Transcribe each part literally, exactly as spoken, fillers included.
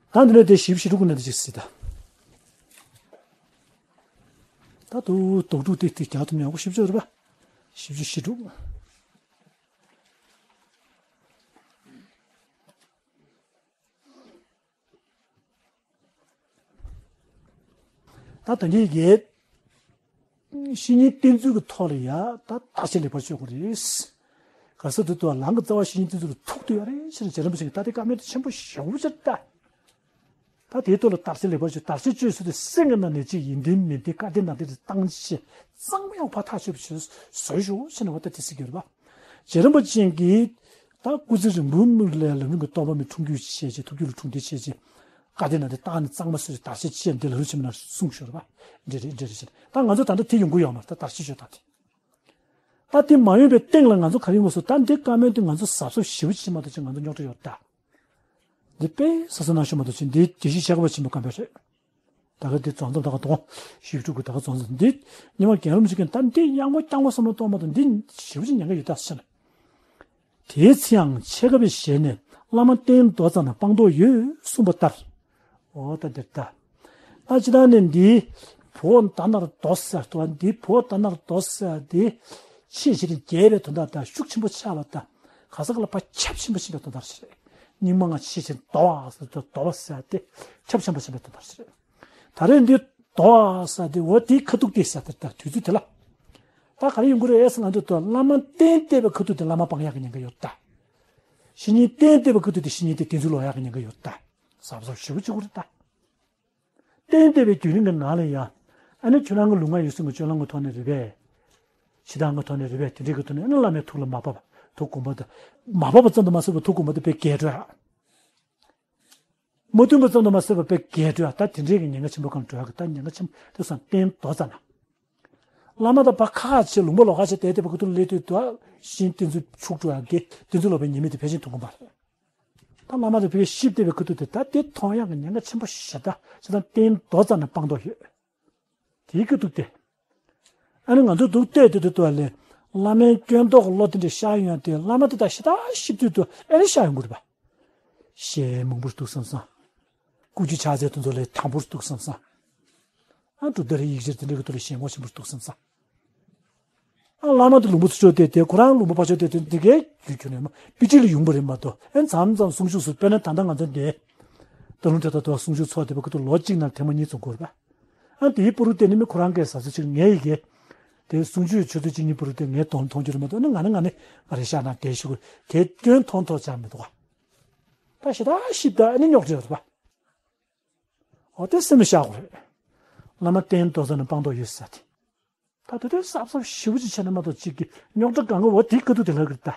ད་འདི་ནས་དེ་བཞི་བཅུ་ཞེ་དྲུག་གི་ནང་དེ་ཅིག་གཟིགས་དང་། ད་དུ་དོག་དྲུག་དེ་དེ་རྒྱག་ཐུབ་ན་ཡག་པོ་ཞེ་པོ་ཅིག་རེད་པ། བཞི་བཅུ་ཞེ་དྲུག་ད་ད་གིན་གྱི་བཤེས་གཉེན་བསྟེན་ཚུལ་གྱི་ཐོག་ལ་ཡ་ད་བརྟག་དཔྱད་ལེགས་པར་བཅོས་དགོས་རེད། ག་ཚོད་དུ་དུ་ལམ་གྱི་རྩ་བ་བཤེས་གཉེན་བསྟེན་ཚུལ་ལ་ཐུག་ཏུ་ཡོད་རེད་ཟེར་ནས་རྗེ་རིན་པོ་ཆེ་གིས་ད་དེ་བཀའ་མོལ་དེ་ཆེན་པོ་ཞེ་པོ་ཅིག་ད། ད་དེའི་ཐོག་ལ་བརྟག་དཔྱད་ལེགས་པར་བཅོས། བརྟག་དཔྱད་བཅོས་ཚུལ་དེ་སེམས་ཀྱི་ནང་ནས་ཅིག་ཡིན་བདེན་མིན་བདེན་བཀའ་བདེན་ནང་བདེན་དེ་བཏང་བྱས་གཙང་མ་ཡག་པ་ཐག་ཆོད་པ་ཞིག་བཟོས་ཤོག་ཟེར་ནས་འོ་ད་དེ་ཟེར་གྱི་ཡོད་རེད་པ། རྗེ་རིན་པོ་ཆེ་གིས་ད་སྐུ་ཚེ་རིང་པོའི་མིག་ལ་ལམ་རིམ་གྱི་སྟོང་པ་མི་འཁྲུངས་རྒྱུ་བྱས་རྗེས་ཐུགས་རྒྱུད་ལ་འཁྲུངས་དེ་བྱས་རྗེས་བཀའ་བདེན་ནང་བདེན་བཏང་ནས་གཙང་མ་བཟོས་རྗེས་བརྟག་དཔྱད་བཅོས་འདི་ལམ་རིམ་ཆེན་མོའི་ནང་གསུངས་ཤོག་རེད་པ། འདི་རེད་འདི་རེད་ཟེར། ད་ང་ཚོ་ད་ལྟ་དེ་ཡོང་གི་ཡོད་མ་རེད། ད་བརྟག་དཔྱད་བཅོས་སྟངས་དེ། ད་དེ་མ་ཡོང་པའི་སྟེང་ལ་ང་ཚོ་ག་རེ་ཡོང་དགོས་སོ། ད་འདི་བཀའ་མོལ་དེ་ང་ཚོ་གཟབ་གཟབ་ཞེ་པོ་ཅིག་བྱེད་མ་ཐུབ་ཅིག་ང་ཚོ་རྙོག་དྲ་ཡོད་ད། འདི་དཔེ་གཟབ་གཟབ་གནང་ཤོག་མ་གཏོགས་ཅིག་འདི་དགེ་བཤེས་ཤེས་རབ་ཆེན་པོའི་བཀའ་མོལ་རེད། ད་ག་འདི་རྫོགས་མཚམས་ད་ག་གཏོང་ཞིབ་ཕྲུག་གི་ད་ག་རྫོགས་མཚམས་འདི་ཉི་མ་རྒན་རབས་ཅིག་གིས་ད་འདི་ཡག་མོ་རྐྱང་པ་བསམ་བློ་གཏོང་མ་གཏོགས་འདི་ཞེ་པོ་ཅིག་ཉེན་ཁ་ཡོད་ད་ཟེར་ནས། དེའི་ཚེ་ཡང་ཆེ་ཁ་བའི་ཞལ་ནས་བླ་མ་བསྟེན་མདོ་ཙམ་ན་སྤངས་རྟོགས་ཡོད་གསུངས་པ་ལྟར། འོ་ད་འདིར་ད། ད་ཅི་ད་ནི་འདི་བོ་ད་ནར་རྡོ་ཟེར་དོ། འདི་བོ་ད་ནར་རྡོ་ཟེར་འདི་ཆེས་ཆེར་རྒྱས་པའི་དོན་དག་དང་ཤུགས་ཆེན་པོ་ཆགས་པ་དང་ག་ས་ག་ལ་ཕར་ཁྱབ་ཆེན་པོ་ཕྱིན་པའི་དོན་དག་ཞིག་རེད། སྙིགས་མ་ལྔ་ཆེས་ཆེར་རྡོ་བ་ཟེར་དོ། རྡོ་བ་ཟེར་དེ་ཁྱབ་ཆེན་པོ་ཕྱིན་པའི་དོན་དག་ཞིག་རེད། ད་རེས་འདི་རྡོ་བ་ཟེར་དེ་འོ་དེའི་ཁ་ཐུག་དེ་ཟེར་དེ་ད་དུས་ཚོད་དེ་ལ། ད་ག་རེ་ཡོང་གི་རེད་ཟེར་ན་འདི་ལྟོས། བླ་མ་བསྟེན་བསྡད་པའི་ཁ་ཐུག་དེ་བླ་མ་སྤང་ཡག་གི་ཉེན་ཁ་ཡོད་ད། བཤེས་གཉེན་བསྟེན་བསྡད་པའི་ཁ་ཐུག་དེ་བཤེས་གཉེན་དེ་བསྟེན་ཚུལ་ལོག་ཡག་གི་ཉེན་ཁ་ཡོད་ད། གཟབ་གཟབ་ཞེ་པོ་བྱེད་དགོས་རེད་ད། བསྟེན་བསྡད་པའི་བརྒྱུད་རིམ་གྱི་ནང་ལ་ཡང་། ཨ་ནི་ཁྱོད་རང་གི་ལུས་ངག་ཡིད་གསུམ་གྱི་སྤྱོད་ལམ་གྱི་ཐོག་ནས་རེད་པས། ཕྱི་ཐག་གི་ཐོག་ནས་རེད་པས། དེ་འདྲའི་གི་ཐོག་ནས་ཨ་ནི་བླ་མའི་ཐུགས་ལ་མ་བབས་པ་ཐུགས་དགོངས་པ་དང་མ་བབས་པ་ཙམ་དུ་མ་ཟད་པར་ཐུགས་དགོངས་པ་དེ་དཔེ་འགལ་འགྲོ་ཡག་མ་མཐུན་པ་ཙམ་དུ་མ་ཟད་པར་དཔེ་འགལ་འགྲོ་ཡག་ད་དེ་འདྲའི་གི་ཉེན་ཁ་ཆེན་པོ་གང་འགྲོ་ཡག་གི་ད་ཉེན་ཁ་ཆེན་པོ་དེ་སང་བསྟེན་མདོ་ཙམ་ན། བླ་མ་དང་ཕར་ཁ་ཁ་བྱས་ལུང་པ་ལོགས་ཁ་བྱས་བསྡད་བསྡད་པའི་ཁ་ཐུག་ལ་སླེབས་དུས་དུ་ཤིང་བསྟེན་ཚུལ་འཆུག་འགྲོ་ཡག་གི་བསྟེན་ཚུལ་ལོག་པའི་ཉེས་དམིགས་དེ་ཕལ་ཆེར་མཐོང་གི་མ་རེད། ད་བླ་མ་དང་ཕར་ཤི་བསྡད་པའི་ཁ་ཐུག་དེ་ད་དེ་མཐོང་ཡག་གི་ཉེན་ཁ་ཆེན་པོ་ཞེ་དྲག་ཅིག་དང་བསྟེན་མདོ་ཙམ་ན་སྤང་དོགས་ཡོད། དེའི་ཁ་ཐུག་དེ། ཨ་ནི་ང་ཚོ་འདུག་བལྟས་དུས་དུ་དུ་བ་ལས། བླ་མའི་སྐྱོན་རྟོག་གི་བློ་དེ་འདྲ་ཤར་ཡོང་དུས་བླ་མ་དེ་དག་ཞེ་དྲག་ཤི་དུས་དུ་ཨ་ནི་ཤར་ཡོང་གི་རེད་པ། ཞལ་མང་པོ་འདུག་བསམ་བསམ། སྐུ་རྒྱུ་ཕྱག་རྫས་དེ་ཚོ་ལས་དམ་པོར་འདུག་བསམ་བསམ། ཨ་གྲུབ་མཐའ་རེ་ཡིག་ཆར་དེ་འདྲ་གི་ཐོག་ལ་ཞལ་ངོ་ཆེན་པོར་འདུག་བསམ་བསམ། ཨ་བླ་མ་དེ་ལུང་པ་ཚུར་ཕྱོགས་བལྟས་ཏེ་ཁོ་རང་ལུང་པ་ཕར་ཕྱོགས་བལྟས་ཏེ་འདི་གའི་རྒྱུ་ཁྱོན་ནས་མ་པི་ཅི་ལ་ཡོང་པ་རེད་མ་གཏོགས་ཨ་མཚམས་མཚམས་གསུང་ཆོས་སུ་དཔེར་ན་ད་ལྟ་ང་ཚོ་འདི། ད་ལུང་དེ་ད་དུ་གསུང་ཆོས་ཚོགས་བསྡད་པ་ཁོ་ཚོ་ལོ་གཅིག་ནང་ཐེངས་མ་གཉིས་ཙམ་འགོར་བ། ཨ་དེའི་པུ་རུ་བལྟས་ནས་མི་ཁོ་རང་གིས་ཟ་ཚོད་ཅིག་ངའི་ཡི་གེ། དེ་གསུང་ཆོས་ཆུ་ཚོད་གཅིག་གཉིས་པུ་རུ་དེ་ངས་གདོང་མཐོང་རྒྱུ་རེད་མ་གཏོགས་ནི་ང་ནི་ང་ནི་ང་རེ་ཤག་ན་དེ་ཞུ་གི་དེ་སྐྱོན་མཐོང་ཐོག་ཅང་མི་འདུག་ག་ད་ཞེ་དྲག་ཞིབ་ད་ཨ་ནི་རྙོག་དྲ་ཡོད་རེད་པ། འོ་དེ་སེམས་ལ་བཞག་དགོས་རེད། བླ་མ་བསྟེན་མདོ་ཙམ་ན་སྤང་དོགས་ཡོད་ཟེར་དེ། ད་དེ་དུས་གཟབ་གཟབ་ཞེ་པོ་ཅིག་བྱས་ན་མ་གཏོགས་གཅིག་གི་རྙོག་དྲ་གང་གི་འོ་དེའི་ཁ་ཐུག་དེ་ལྷག་གི་རེད་ད།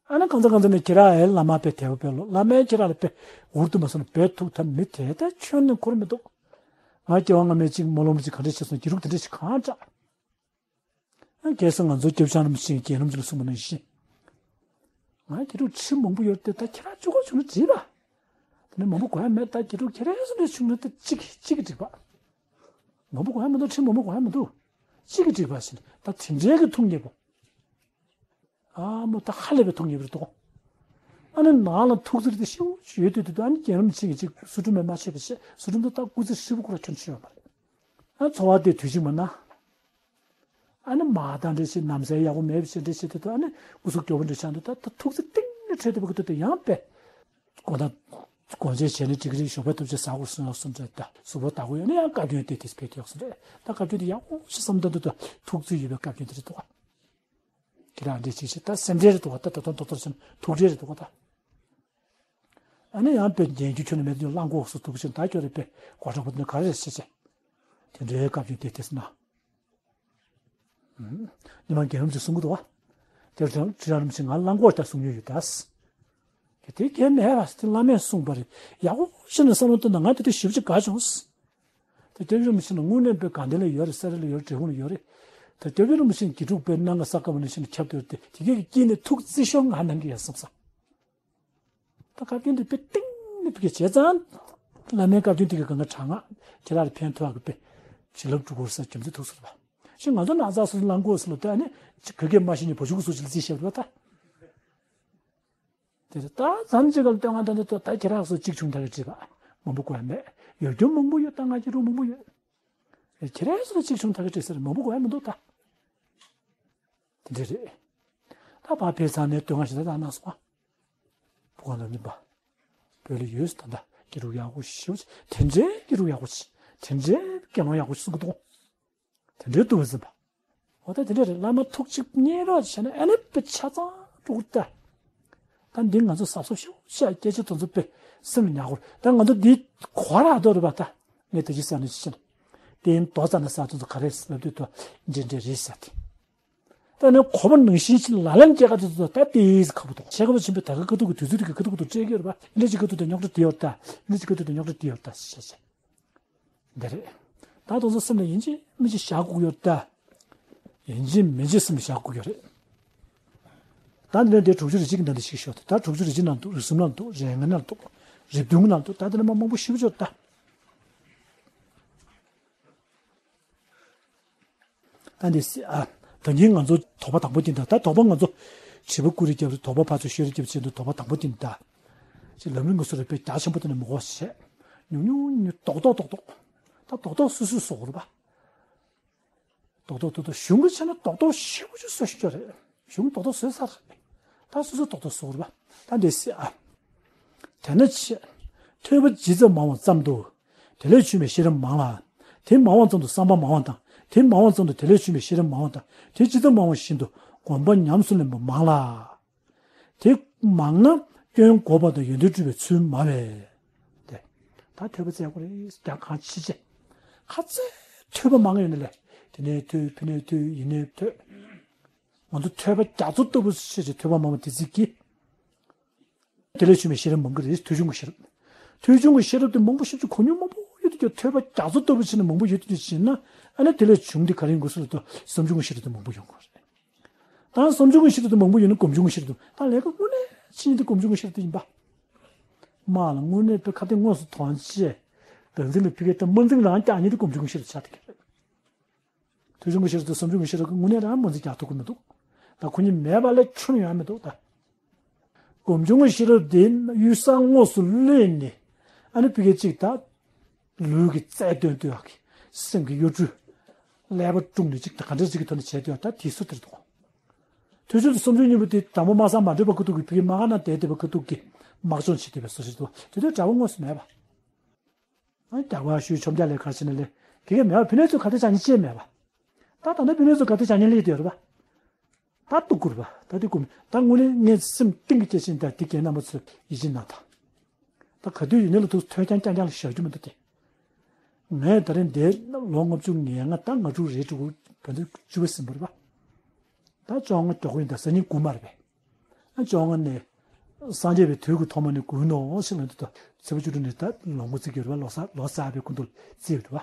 ཨ་ནི་གང་ཚ་གང་ཚ་ནས་ཁྱེད་རང་ཨེ་བླ་མ་དཔེ་དད་པ་དཔེ་ལོ་བླ་མས་ཁྱེད་རང་ལ་དཔེ་འུར་དུ་མ་སོང་ན་དཔེ་ཐུགས་ཐབས་མི་དེ་ད་ཁྱོན་ནས་འཁོར་མི་འདུག་ང་སྐྱེ་བ་སྔ་མའི་གཅིག་སྨོན་ལམ་གཅིག་ག་འདྲ་བྱས་སོང་། དགེ་ཕྲུག་དེ་འདྲ་ཞིག་གང་དྲག་ཨ་གལ་སྲིད་ང་ཚོ་སྐྱབས་ཆ་རིན་པོ་ཆེ་རྒན་རབས་ཅིག་ལ་གསུངས་པ་ནང་བཞིན། ང་དགེ་ཕྲུག་ཁྲི་མང་པོ་ཡོད་དེ་ད་ཁྱེད་རང་གཅིག་པོ་བྱུང་ན་འགྲིག་པ། དེ་ནས་མང་པོ་དགོས་ཡ་མེད། ད་དགེ་ཕྲུག་ཁྱེད་རང་སུ་འདྲ་བྱུང་ན་ད་གཅིག་གཅིག་གིས་འགྲིག་པ། མང་པོ་དགོས་ཡ་མི་འདུག་ཁྲི་མང་པོ་དགོས་ཡ་མི་འདུག་གཅིག་གིས་འགྲིག་པ་ཞིག་ད་དེ་འདྲའི་གི་ཐུགས་མཉེས་པོ། ཨ་མོ་ད་ཧ་ལས་པའི་ཐུགས་མཉེས་པོ་རེད་དོ། ཨ་ནི་ནང་ལ་ཐུགས་རྩིས་དེ་ཤིན་ཏུ་ཡོད་དུས་དུས་ཨ་ནི་རྒན་རབས་ཅིག་གིས་ཅིག་བསོད་སྒྲུབ་མེད་མ་བྱས་པ་བྱས་བསོད་སྒྲུབ་དེ་ད་སྐུ་ཚེ་ཧྲིལ་པོ་ཁོ་ར་ཁྱོན་ཆེ་ཡོད་མ་རེད། ཨ་འཚོ་བ་དེ་དུས་གཅིག་མ་ན། ཨ་ནི་མ་དང་འདྲ་ཞིག་ནམ་ཟས་ཡག་པོ་མེད་པ་ཞིག་འདྲ་ཞིག་དེ་དུས་ཨ་ནི་སྐུ་གཟུགས་སྐྱོ་བོ་འདྲ་ཆགས་འདུག་ད་ད་ཐུགས་རྩིས་གཏིང་ནས་འཕྲོད་བསྡད་པ་གི་དུས་དེ་ཡང་དཔེ། དགོང་དག་དགོང་ཞིག་བྱས་ནས་ཀྲིག་ཀྲིག་ཞོགས་པ་ཐུབ་ཆེ་ཟ་དགོས་སོང་ཡག་སོང་འདྲ་ད་གཟུགས་པོ་དག་པོ་ཡོད་ན་ཡང་བཀའ་བཀྱོན་དེ་དེ་ཕེབས་ཡག་སོང་འདྲ་ད་བཀའ་བཀྱོན་དེ་ཡག་པོ་ཞིག་བསམ་ད་འདུག་ད་ཐུགས་རྩིས་ཡོད་པའི་བཀའ་བཀྱོན་དེ་རེད་འདུག་ཁྱེད་རང་འདྲ་ཅིག་ཞིག་ད་སེམས་ཁྲལ་རེད་འདུག་ག་ད་ད་དུང་ཏོག་ཏོག་ཕྱིན་ཐུགས་ཁྲལ་རེད་འདུག་ག་ད། ཨ་ནི་ཡང་དཔེ་ཉན་རྒྱུ་ཁྱོན་ནས་མེད་དུས་གླང་གོག་སུ་ཐུག་ཕྱིན་ད་ཁྱོད་རེད་པས་གོ་ཁྲག་པོ་དེ་ག་རེ་རེད་ཟེར་བྱས། དེ་འདྲའི་བཀའ་བཀྱོན་དེ་དེ་སེ་ན། ཉི་མ་རྒན་རབས་ཅིག་གསུང་གི་འདུག་ག་དེར་ཁྲི་རབས་རིན་པོ་ཆེ་ང་གླང་གོག་ལྟར་གསུང་མྱོང་ཡོད་ད། དེ་དེ་གལ་མེད་པ་དེ་བླ་མས་གསུངས་པ་རེད། ཡག་པོ་ཞིག་ནས་བསམ་བློ་བཏང་ན་ང་དེ་དུས་ཞིབ་ཅིག་དགའ་བྱུང་། ད་སྐྱབས་རྗེ་རིན་པོ་ཆེ་ལ་དངོས་གནས་པའི་དགའ་ལྡན་ལ་ཡོད་རེད། ས་ར་ལ་ཡོད་རེད། འབྲས་སྤུངས་ལ་ཡོད་རེད། ད་སྐྱབས་རྗེ་རིན་པོ་ཆེ་གི་སྒྲུབ་པའི་གནང་ག་ས་སྐབས་ནས་ཕྱིན་ཁྱབ་སྟེ་ཡོད་རེད་དེ་དེ་གའི་དཀྱིལ་ནས་ཐུགས་བརྩི་ཤོག་ང་གནང་གི་ཡོད་བསམ་ས། ད་བཀའ་བཀྱོན་དེ་དཔེ་གཏིང་ནས་ཕ་གིར་བྱས་ཙང་། བླ་མའི་བཀའ་བཀྱོན་དེ་གི་གང་ག་དྲག་ང་ཁྱེད་རང་ལ་ཕན་ཐོགས་གི་དཔེ་བྱིན་རླབས་སྒྲུབ་དགོས་ས་རྒྱུ་མཚན་ཐུགས་སུ་རེད་པ། ཞེས་ང་ཚོ་ན་ཚ་སོ་སོ་གླང་གོག་སོ་ལ་ལྟ་ནས་ག་གེ་མ་ཤེས་ནས་བུ་ཆུང་གི་སོ་ཅི་ལ་རྩིས་བཤད་པ་རེད་པ་ད། དེ་ད་ཙམ་ཅིག་ག་ལ་ལྟོས་ང་ད་འདི་ད་ཁྱེད་རང་ཚོ་གཅིག་བྱུང་ད་གི་བྲིས་པ་མང་པོ་དགོས་མེད། ཡོད་རྒྱུ་མང་པོ་ཡོད། ད་ང་ཅི་རུ་མང་པོ་ཡོད། ཁྱེད་རང་ཚོ་གཅིག་བྱུང་ད་གི་བྲིས་ཟེར་མང་པོ་དགོས་མི་འདུག་ད། དེ་འདྲ་རེད། ད་ཕར་ཕེབས་ཚར་ནས་ལྟོས་ང་ཞིག་ད་ད་ན་སོང་བ། བུ་གང་ལ་མིན་པ། བོད་ལ་ཡོད་ད་ད་སྐྱིད་རུ་ཡག་པོ་ཞེ་པོ་ཅིག་དེ་འདྲའི་སྐྱིད་རུ་ཡག་པོ་ཅིག་དེ་འདྲའི་སྐྱིད་ལོང་ཡག་པོ་ཅིག་གསུང་གི་འདུག་དེ་འདྲའི་འདུག་བ་ཟིན་པ། འོ་ད་དེ་འདྲ་རེད། བླ་མ་ཐུགས་གཅིག་མཉེས་རོགས་བྱས་ན་ཨ་ནི་དཔེ་ཆ་ཚང་འགྲོ་གི་ད། ད་འདི་ང་ཚོ་གཟབ་གཟབ་ཤོག་ཤག་སྐད་ཆ་དེ་ཚོ་དཔེ་སེམས་ལ་ཉར་དགོས། ད་ང་ཚོ་འདི་གོ་ར་འདོད་རེད་པ། ད་ངས་དེ་ཅི་ཟེར་ནས་ཅི་བྱེད་ན། དེ་ཡིན་མདོ་རྩ་ན་ཟེར་དེ་ཚོ་ག་རེ་ལབ་དུས་དོ་འདྲེ་འདྲེ་རེད་ཟེར་ཏེ། ད་ནི་གོ་བ་ནང་བཞིན་ཅི་ལ་ལན་རྒྱག་ག་དེ་ཚོ་ད་དེ་ཁ་བུ་དོག་ཆེ་ཁ་བ་ཆེན་པོའི་ད་ག་ཁ་ཐུག་གི་དུས་ཚོད་དེ་ག་ཁ་ཐུག་ཏུ་སྤྲད་ཀྱི་ཡོད་རེད་པ། འདི་ཅི་ཁ་ཐུག་དེ་རྙོག་དྲ་དེ་ཡོད་ད། འདི་ཅི་ཁ་ཐུག་དེ་རྙོག་དྲ་དེ་ཡོད་ད་ཟེར་བྱས། འདི་རེད། ད་དེ་ཚོ་སེམས་ལ་ཡིན་གཅིག་མིན་གཅིག་བཞག་དགོས་ཡོད་ད། ཡིན་གཅིག་མིན་གཅིག་སེམས་ལ་བཞག་དགོས་ཡོད་རེད། ད་འདི་ནས་འདི་དྲུག་ཅུ་རེ་གཅིག་གི་འདི་འདི་ཞིག་ཤོག་ད། དྲུག་ཅུ་རེ་གཅིག་ནང་འདུག་རེ་གསུམ་ནང་འདུག་རེ་ལྔ་ནང་འདུག་རེ་བདུན་ནང་འདུག་ད་འདི་ནས་མ་མང་པོ་ཞེ་པོ་ཅིག་ཡོད་ད། ད་འདི་སྲིད་ཨ། ད་ཉིན་ང་ཚོ་དོགས་པ་དང་པོ་དེ་འདྲ། ད་དོགས་པ་ང་ཚོ་བྱིས་པ་ཀུ་རེ་རྒྱབ་རེད། དོགས་པ་ཕར་ཚུར་ཤོད་རེ་རྒྱབ་བྱས་འདུག་དོགས་པ་དང་པོ་དེ་འདྲ། ཅེས་ལམ་རིམ་ངོ་སོ་རེ་དཔེ་རྒྱ་ཆེན་པོ་དེ་ནས་མི་གོ་ཞེས། ཉུང་ཉུང་ཉུང་རྡོག་རྡོག་རྡོག་རྡོག་ད་རྡོག་རྡོག་སུ་སུ་སོགས་རེད་པ། རྡོག་རྡོག་རྡོག་རྡོག་གཞུང་གི་ཆ་ནས་རྡོག་རྡོག་ཞེ་པོ་ཅིག་སུ་ཞིག་ཅོ་རེད། གཞུང་རྡོག་རྡོག་བཟོས་ཚར་རེད། ད་སོ་སོ་རྡོག་རྡོག་བཟོ་རེད་པ། ད་འདི་སྲིད་ཨ། དེས་ན་ཆེ། ཐོས་པ་ཇི་ཙམ་མང་བ་ཙམ་དུ། དེ་ལས་བྱུང་བའི་ཤེས་རབ་མང་ལ། དེ་མང་བ་ཙམ་དུ་བསམ་པ་མང་བ་དང་། དེ་མང་བ་ཙམ་དུ་དེ་ལས་བྱུང་བའི་ཤེས་རབ་མང་བ་དང་། དེ་ཇི་ཙམ་མང་བ་བཞིན་དུ་སྒོམ་པ་ཉམས་སུ་ལེན་པ་མང་ལ། དེ་མང་ན་སྐྱོན་འགོག་པ་དང་ཡོན་ཏན་སྒྲུབ་པའི་ཚུལ་མང་བས། དེ། ད་ཐོས་པ་བཙལ་དགོས་རེད། རྒྱ་གང་ཆེ་ཆེ། ཁ་ཚད་ཐོས་པ་མང་ཡོད་ནི་ལས། དེ་ནས་ཐོས་ཕི་ནས་ཐོས་ཡིན་ནས་ཐོས། ང་ཚོ་ཐོས་པ་རྒྱ་མཚོ་ལྟ་བུ་ཞེས་བྱ་ཐོས་པ་མང་བ་དེ་ཚིག་གིས། དེ་ལས་བྱུང་བའི་ཤེས་རབ་མང་གི་རེད། ཐོས་བྱུང་གི་ཤེས་རབ། ཐོས་བྱུང་གི་ཤེས་རབ་དེ་མང་པོ་ཞིག་ཅིག་གོ་མྱོང་མང་པོ་ཡོད་དུས་ཀྱང་ཐོས་པ་རྒྱ་མཚོ་ལྟ་བུ་བྱས་ནས་མང་པོ་ཡོད་དུས་ཀྱང་བྱས་ན། ཨ་ནི་དེ་ལས་བྱུང་སྟེ་ག་རེ་ཡིན་དགོས་ཟེར་ལ་ལྟོས། བསམ་བྱུང་གི་ཤེས་རབ་དེ་མང་པོ་ཡོང་དགོས་རེད། ད་བསམ་བྱུང་གི་ཤེས་རབ་དེ་མང་པོ་ཡོད་ན་སྒོམ་བྱུང་གི་ཤེས་རབ་དེ། ད་ལས་ཀ་དངོས་གནས་ཕྱི་ཉིན་དེ་སྒོམ་བྱུང་གི་ཤེས་རབ་དེ་ཡིན་པ། མ་ལ་དངོས་གནས་དཔེ་ཁ་གཏད་དངོས་སུ་དོན་ཆེ། བདག་འཛིན་ལ་ཕི་གེ་ད་དམར་འཛིན་རང་རྐྱང་ཉིད་དེ་སྒོམ་བྱུང་གི་ཤེས་རབ་ཆགས་ཏེ་གི་རེད། ཐོས་བྱུང་གི་ཤེས་རབ་དང་བསམ་བྱུང་གི་ཤེས་རབ་ཀྱི་དངོས་གནས་རང་མ་འཛིན་རྒྱག་ཐུབ་ཀྱི་མི་འདུག་ད་ཁོ་གཉིས་མེད་པ་ལས་ཆུང་ཡོང་མི་འདུག་ད་སྒོམ་བྱུང་གི་ཤེས་རབ་དེ་གཡུལ་ས་དངོས་སུ་གློད་ནས། ཨ་ནི་ཕི་གེ་གཅིག་ད་ལུས་ཀྱི་རྩལ་སྟོན་སྟོན་ཡག་གི་སེམས་ཀྱི་གཡོ་འགུལ་ཀླད་པ་དཀྲུགས་ནས་གཅིག་ད་ག་འདྲ་ཅིག་གི་ཐོག་ནས་བྱས་སྟོན་ཡག་ད་དེ་སུ་དེར་འདུག་ཐོས་བྱུང་དང་བསམ་བྱུང་གཉིས་པོ་དེ་དང་པོ་མ་བསམ་མ་འདོད་པ་ཁུ་ཐུག་གི་ཕི་གེ་མ་ག་ན་བསྡད་བསྡད་པ་ཁུ་ཐུག་གི་དམག་སྦྱོང་བྱེད་བསྡད་པའི་བཟོ་ཞིག་འདུག་དེ་དུས་དགྲ་བོ་དངོས་སུ་མེད་པ། རྒྱག་པ་ཤུལ་ཆོམ་རྒྱག་ལས་གར་བྱེད་ན་ལས་དེ་གས་མེད་པ། ཕི་ནས་ཚོ་ག་དེ་བྱ་ཉིན་ཅེས་མེད་པ། ད་ད་ལྟ་ཕི་ནས་ཚོ་ག་དེ་བྱ་ཉིན་ལས་དེ་ཡོད་རེད་པ། ད་གཏུག་དགོས་རེད་པ། ད་དེ་ཀུན་ད་དངོས་གནས་ངས་སེམས་གཏིང་གི་སྐྱེ་ཆེན་ད་དེ་གས་རྣམ་པ་ཚོས་ཡིད་ཆེས་གནང་དང་། ད་ག་དུས་ཡིན་ནའི་ལ་ཐུག་ཐོས་རྐྱང་རྐྱང་རྐྱང་ལ་བཞག་རྒྱུ་མི་འདུག་སྟེ། ངས་ད་རིང་འདིར་ལོ་ལྔ་བཅུ་ང་ལྔ་ད་ང་དྲུག་རེད་འགྲོ་གི་བོད་ཟླ་བཅུ་པ་ཟིན་པ་རེད་པ། ད་བཅོ་ལྔ་འགྲོ་གི་ཡིན། ད་སང་ཉིན་དགུ་མ་རེད་པས། ཨ་བཅོ་ལྔ་ནས་སངས་རྒྱས་པའི་དུས་ཀྱི་ཐོག་མ་ནས་དགུ་ནོ་ཞིག་ལ་འདི་ད་ཚེས་པ་བཅུ་དྲུག་ནས་ད་ལོ་ངོ་བརྩི་གི་ཡོད་རེད་པ། ལོ་གསར་ལོ་གསར་པའི་སྐུ་མདོག་བརྩི་ཡོད་རེད་པ།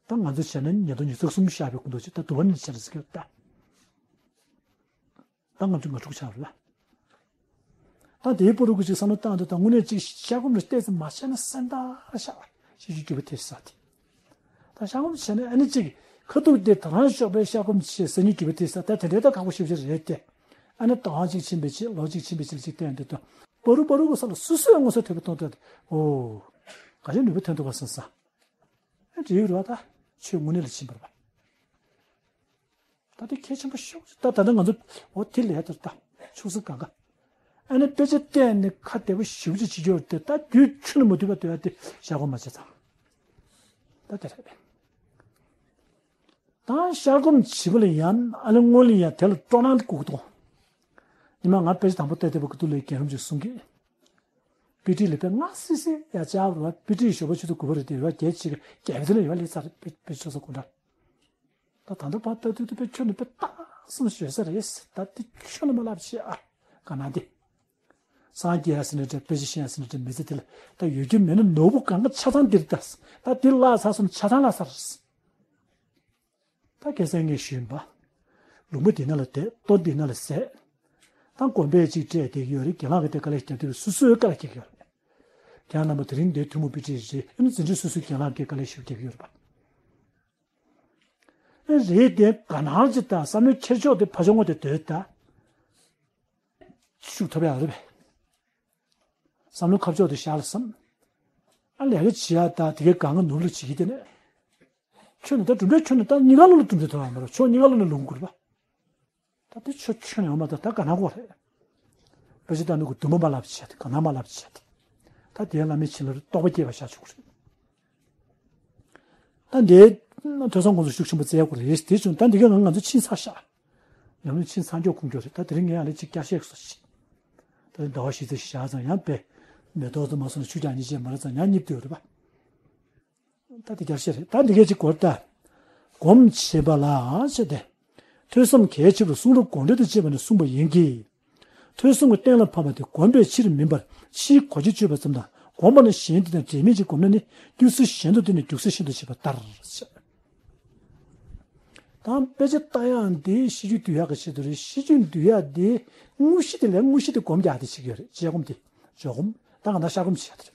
ད་ང་ཚོ་བྱས་ན་ཉིས་སྟོང་ཉི་ཤུ་རྩ་གསུམ་ཤར་བའི་སྐུ་མདོག་ཅིག་ད་དུ་བ་ནས་བྱས་ན་ཟེར་གི་ཡོད་ད། ད་ང་ཚོ་ང་དྲུག་ཆགས་རེད་པ། ད་དེའི་པོ་རུ་གི་ཅིག་བསམ་བློ་བཏང་དུས་ད་དངོས་གནས་ཅིག་ཤར་སྒོམ་ལ་བལྟས་ཚེ་མ་བྱས་ན་སེམས་ཐག་ཤར་བ་ཤེས་རྒྱུ་རྒྱུ་བ་དེ་ས་དེ། ད་ཤར་སྒོམ་བྱས་ན་ཨ་ནི་ཅིག་ཁ་ཐུག་དེ་ད་རང་ཤོག་པའི་ཤར་སྒོམ་བྱས་ཟེར་ཉིན་རྒྱུ་བ་དེ་ས་ད་དེ་འདྲའི་ད་ཁག་པོ་ཞེ་པོ་ཅིག་རེད་དེ། ཨ་ནི་ད་རང་ཅིག་ཕྱིན་པའི་ཆེད་ལོ་ཅིག་ཕྱིན་པའི་ཆེད་ཅིག་བསྟན་དུས་ད་པོ་རུ་པོ་རུ་གི་ས་ལ་སུ་སུའི་དངོས་སུ་ཐོས་པ་མཐོང་དུས་ཨོ། ག་རེ་ནུས་པ་ཐོན་འདུག་བ་བསམ་བསམ། ཨ་འདྲ་ཡོད་རེད་པ། ད་ཆོས་དངོས་གནས་ལ་ཕྱིན་པ་རེད་པ། ད་དེ་གལ་ཆེན་པོ་ཤོག་ད་ད་ལྟ་ང་ཚོ་འོ་དེ་ལས་དེར་ད་ཆུག་སེ་གང་ག་ཨ་ནི་དཔེ་ཆ་བལྟས་ནས་ཁ་བདེ་པོ་ཞེ་པོ་ཅིག་བྱེད་ཀྱི་ཡོད་དེ། ད་དུས་ཆུ་ནས་མ་དུས་པ་དུས་ཨ་དེ་ཤར་སྒོམ་མ་བྱས་ཙང་། ད་དེ་རེད། ད་ཤར་སྒོམ་བྱེད་པ་ལ་ཡང་ཨ་ནི་སྔོན་ལ་ཡང་དེ་ལ་སྤྲོ་སྣང་དེ་དགོས་ཀྱི་འདུག་ཉི་མ་ང་དཔེ་ཆ་དང་པོ་བལྟས་བལྟས་པ་ཀུ་ཏུ་ལའི་རྒན་རབས་ཅིག་གསུང་གི། དཔེ་ཁྲིད་ལ་དཔེ་སྔ་སི་སི་ཡ་ཅག་རུ་བ་དཔེ་ཁྲིད་ཞོགས་པ་ཆུ་ཚོད་དགུ་པ་རེད་དེ་རུ་བ་བརྒྱད་ཅིག་རྒྱལ་བ་དེ་ལ་ཡོད་ལས་ཚར་དཔེ་དཔེ་ཆ་ཚོ་དགོན་གྲྭ། ད་ད་ལྟ་བར་ལྟ་དུས་དུ་དཔེ་ཁྱོན་ནས་དཔེ་རྟགས་གསུམ་ཞོད་ས་རེད། ད་དེ་ཁྱོན་ནས་མ་ལབ་ཆེ་ཨ་ག་ན་དེ། སངས་རྒྱས་ཡ་ཟེར་ནས་དྲན་དཔེ་ཆ་ཤེས་ཡ་ཟེར་ནས་དྲན་མི་ཚེ་དེ་ལ་ད་ཡོད་རྒྱུ་མེད་ན་ནོར་བུ་གང་ག་ཆ་ཚང་འདིར་ལྟ། ད་དེ་བརླག་ཚར་སོང་ཆ་ཚང་བརླག་ཚར། ད་ཁ་སང་ངས་ཞུས་པ། ལུང་པ་འདི་ན་ལ་བསྡད། ལྟོ་འདི་ན་ལ་ཟས། ད་དགོན་པས་ཅིག་སྤྲད་བསྡད་ཀྱི་ཡོད་རེད། རྒན་ལགས་ཀྱིས་དེ་དཀའ་ལས་རྒྱབ་བསྡད་ཀྱི་རེད། སོ་སོའི་དཀའ་ལས་རྒྱག་གི་ཡོད་རེད། ཁྱེད་རང་རྣམ་པ་དེ་རིང་འདིར་ཐུན་མོང་དཔེ་ཁྲིད་རེད། ཨ་ནི་འཛིན་གྲྭའི་སོ་སོའི་རྒན་ལགས་ཀྱིས་དཀའ་ལས་ཞིག་རྒྱག་གི་ཡོད་རེད་པ། ཨ་རེད་དེ་དགའ་སྣང་ཅིག་དང་བསམ་བློའི་འཁྱེར་ཕྱོགས་དེ་ཕར་ཕྱོགས་ངོས་དེ་སྡོད་ད། ཤུགས་ཐོབ་ཡག་རེད་པས། བསམ་བློ་ཁ་ཕྱོགས་དེ་ཤར་ལ་བསམ། ཨ་ལས་ཀ་བྱེད་ཡག་ད་དེ་གའི་གང་ག་ནུབ་ལ་བྱེད་ཀྱི་དེ་ནས། ཁྱོད་ནི་ད་གྲུབ་འབྲས་ཁྱོད་ནི་ད་གཉིས་ཀ་ལོ་ལ་གྲུབ་འབྲས་ཐོབ་ཡག་མ་རེད། ཕྱོགས་གཉིས་ཀ་ལོ་ནས་ལོངས་དགོས་རེད་པ། ད་དེ་ཆོ་ཁྱོད་ནས་འོ་མ་ད་ད་ག་ན་གོ་རེད། དཔེ་ཆ་ལྟ་ནི་གོ་དུ་མ་མ་ལབ་བྱས་ཏེ་ག་ན་མ་ལབ་བྱས་ཏེ། ད་དེའི་བླ་མའི་བྱིན་རླབས་རྟོགས་པ་སྐྱེས་པ་ཤར་ཆོག་གི་རེད། ད་འདིའི་ཐོས་བསམ་སྒོམ་གསུམ་ཤུགས་ཆེན་པོ་བཙལ་དགོས་རེད་དེ་བྱུང་ད་འདི་ག་ང་ང་ཚོ་ཕྱིན་ཚར་ཤག་ཡང་ན་ཕྱིན་ཚར་མགྱོགས་ཁུངས་སྐྱོ་རེད། ད་དེ་རིང་ངས་ཡང་ལས་གཅིག་བསྐྱར་བཤད་སོ་ཞིག་ད་ཟླ་བ་བཞི་ཚེ་བཞག་ཙང་ཡང་པས་མེ་ཏོག་ཙམ་མ་སོང་ན་ཆུ་རྒྱག་ཉིན་བྱེད་མ་རེད་ཙང་ཡང་གཉིབ་དུས་རེད་པ། ད་དེ་རྒྱབ་བཤད་རེད། ད་འདི་གས་ཅིག་གོ་ད། སྒོམ་བྱེད་པ་ལ་ཞེས་ཏེ། ཐོས་བསམ་གལ་ཆེ་བར་གསུང་རབ་དགོངས་འགྲེལ་དང་བཅས་པ་ནས་གསུངས་པ་ཡིན་གྱི། ཐོས་བསམ་གྱི་གཏན་ལ་ཕབ་པ་དེ་སྒོམ་པའི་ཕྱིར་མིན་པར་ཕྱིའི་གོ་རྒྱུ་བཅོས་པ་ཙམ་དང་སྒོམ་པ་ནི་གཞན་དེ་དང་འབྲེལ་མེད་ཅིག་སྒོམ་ན་ནི་བསྡུས་ཚུལ་གཞན་དུ་བསྡུས་ནས་རྒྱུགས་ཚུལ་གཞན་དུ་བྱེད་པ་ལྟར། དང་དཔེ་ཆ་ལྟ་ཡག་འདི་ཤེས་རྒྱུད་བསྡུ་ཡག་གི་ཆེད་དུ་རེད། ཤེས་རྒྱུད་བསྡུ་ཡག་འདི་དངོས་གཞི་དེ་ལས་དངོས་གཞི་དེ་སྒོམ་རྒྱག་དེ་བྱེད་ཀྱི་ཡོད་རེད། དཔྱད་སྒོམ་དེ་སྦྱོར་སྒོམ་ད་གང་ལྟར་ཤར་སྒོམ་བྱེད་ཡག་དེ་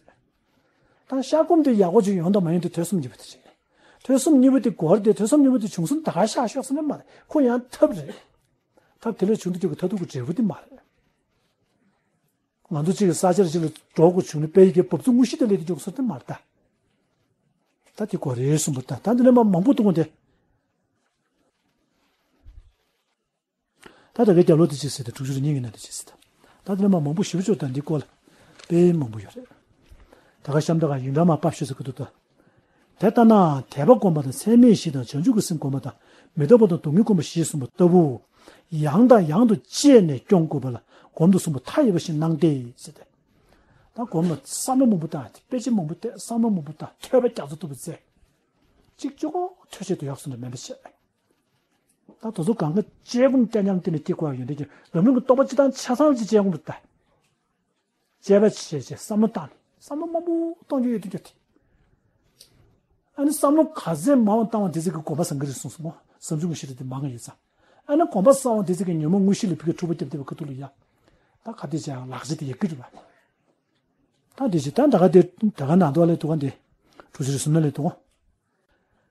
རེད། ད་ཤར་སྒོམ་དེ་ཡག་པོ་ཅིག་ཡོང་དང་མ་ཡོང་དེ་ཐོས་བསམ་གཉིས་པོ་དེ་རེད། ཐོས་བསམ་གཉིས་པོ་དེ་འགོར་ཏེ་ཐོས་བསམ་གཉིས་པོ་དེ་བྱུང་སོང་ད་ག་ཤར་ཤོག་ཟེར་ནི་མ་རེད། ཁོ་ཡང་ཐབས་རེད། ཐབས་དེ་ལས་བྱུང་དུ་འཇུག་གི་མཐར་ཐུག་གི་འབྲས་བུ་དེ་མ་རེད། ང་ཚོ་གཅིག་གི་ས་ཆར་གཅིག་ལ་འགྲོ་དགོས་བྱུང་ནས་དཔེ་ཡི་གེ་འབབ་ཚུགས་དངོས་གཞི་དེ་ལས་དེ་འཇུག་སོང་དེ་མ་རེད་ད། ད་དེ་གོ་རེད་གསུངས་པ་ད་ད་འདི་ལས་མ་མང་པོ་གཏོང་དེ། ད་ལྟ་གའི་རྒྱབ་ལོགས་དེ་ཅི་ཟེར་ཏེ་དྲུག་ཅུ་རེ་གཉིས་ཀྱི་ནང་དེ་ཅི་ཟེར་ཏེ། ད་དེ་ནས་མ་མང་པོ་ཞིབ་ཆོག་དང་འདི་སྐོར་ལ་དཔེ་མང་པོ་ཡོད་རེད། ད་ག་གཤམ་དུ་ག་ཡུལ་འདྲ་མ་པ་ཤོད་ཟེར་གི་འདུག་ད། དེ་ལྟ་ན་དད་པ་སྒོམ་པ་དང་ཚད་མེད་བཞི་དང་བྱང་ཆུབ་ཀྱི་སེམས་སྒོམ་པ་དང་མི་རྟག་པ་དང་སྡུག་བསྔལ་སྒོམ་པ་ཞེས་གསུངས་པ་ལྟ་བུ། ཡང་དང་ཡང་དུ་དཔྱད་ནས་སྐྱོང་དགོས་པ་ལ་སྒོམ་དུ་གསུངས་པ་མཐའ་ཡས་པ་ཞིག་སྣང་སྟེ་ཟེར་ཏེ། ད་སྒོམ་ལ་བསམ་བློ་མང་པོ་བཏང་སྟེ་དཔེ་ཆ་མང་པོ་བལྟས་བསམ་བློ་མང་པོ་བཏང་ཐོས་པ་རྒྱ་མཚོ་ཐུབ་པ་བཙལ། གཅིག་གཅིག་གོ་ཐོས་བྱེད་དུ་ཡག་སོང་ནས་མེད་པ་བཤད། ད་དེ་ཚོ་གང་ག་དཔྱད་སྒོམ་སྐྱ་མཉམ་བསྟེན་ནས་སྐྱེ་དགོས་ཡ་ཡོད་འདྲ་གི་ལམ་རིམ་གྱི་རྟོགས་པ་སྤྱི་དང་ཆ་ཚང་གི་དཔྱད་སྒོམ་རུ་ལྟ། དཔྱད་པ་བྱས་བྱས་བསམ་བློ་བཏང་ནས་བསམ་བློ་མང་པོ་གཏོང་རྒྱུ་ཡོད་དུས་ཀྱང་དེ། ཨ་ནི་བསམ་བློ་ག་ཚད་མང་བ་བཏང་བ་དེ་ཚད་ཀྱི་གོམས་པ་བཟང་གི་རེད་གསུངས་སོང་ངོ་བསམ་བྱུང་གི་ཤེས་རབ་དེ་མང་ང་ཡོད་ཙང་། ཨ་ནི་གོམས་པ་བཟང་བ་དེ་ཚད་ཀྱི་ཉོན་མོངས་དངོས་གཞི་ལ་ཕི་གི་འཁྲུལ་པ་བརྒྱབ་བསྡད་པའི་ཁ་ཐུག་ལ་ཡ། ད་ག་དེ་བྱས་ཡང་ལག་ཆ་དེ་ཡག་གི་རེད་པ། ད་དེ་བྱས་ད་ད་ག་དེ་ད་ག་ནང་དུ་བ་ལས་དུ་ག་འདི། དྲུག་ཅུ་རེ་གསུམ་ན་ལས་དུ་ག་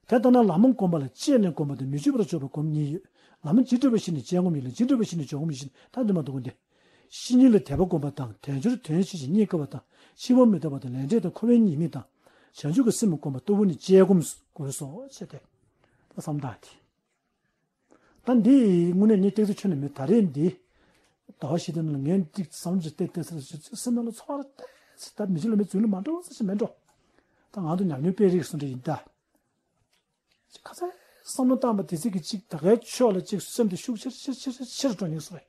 དེ་ལྟ་ན་བླ་མ་བསྒོམ་པ་ལ་དཔྱད་ནས་བསྒོམ་པ་དང་མི་བསྐྱོད་པར་འཇོག་པའི་སྒོམ་གཉིས་ཡོད། བླ་མ་རྗེས་དྲན་པ་བཞི་ནི་དཔྱད་སྒོམ་ཡིན་ལ་རྗེས་དྲན་པ་བཞི་ནི་འཇོག་སྒོམ་ཡིན་ཞིང་ད་འདི་མ་འདུག་གོ་འདི། བཤེས་གཉེན་ལ་དད་པ་བསྒོམ་པ་དང་དལ་འབྱོར་དོན་ཆེ་ཞིང་རྙེད་དཀའ་བ་དང་འཆི་བ་མི་རྟག་པ་དང་ལས་འབྲས་དང་འཁོར་བའི་ཉེས་དམིགས་དང་བྱང་ཆུབ་ཀྱི་སེམས་བསྒོམ་པ་ལྟ་བུ་ནི་དཔྱད་སྒོམ་དགོས་སོ་ཞེས་ཏེ། ད་བསམ་བཏང་སྟེ། ད་འདི་དངོས་གནས་ངས་ཏོག་ཙམ་ཁྱོན་ནས་མེད་ད་རེས་འདི། ཟླ་བ་བཞི་དེ་ནང་ལ་ངས་འདི་བསམ་བློ་ཅིག་བཏང་བཏང་ཟེར་ཞིག་སེམས་ནང་ལ་ཚོར་བ་ཏོག་ཙམ་ད་མི་ཆོས་ལ་མི་རྫུན་ལ་མ་འགྲོ་ཟེར་ཞིག་མེད་འགྲོ། ད་ང་ཚོ་ཉམས་མྱོང་སྤེལ་རིགས་སུ་འདྲ་ཡིན་ད། ཁ་ཚ་བསམ་བློ་བཏང་བ་དེ་ཚིག་གི་གཅིག་ད་གའི་ཕྱོགས་ལ་གཅིག་སེམས་དེ་ཤུགས་ཆེར་ཆེར་ཆེར་ཆེར་འགྲོ་ཉེན་སོ་རེད།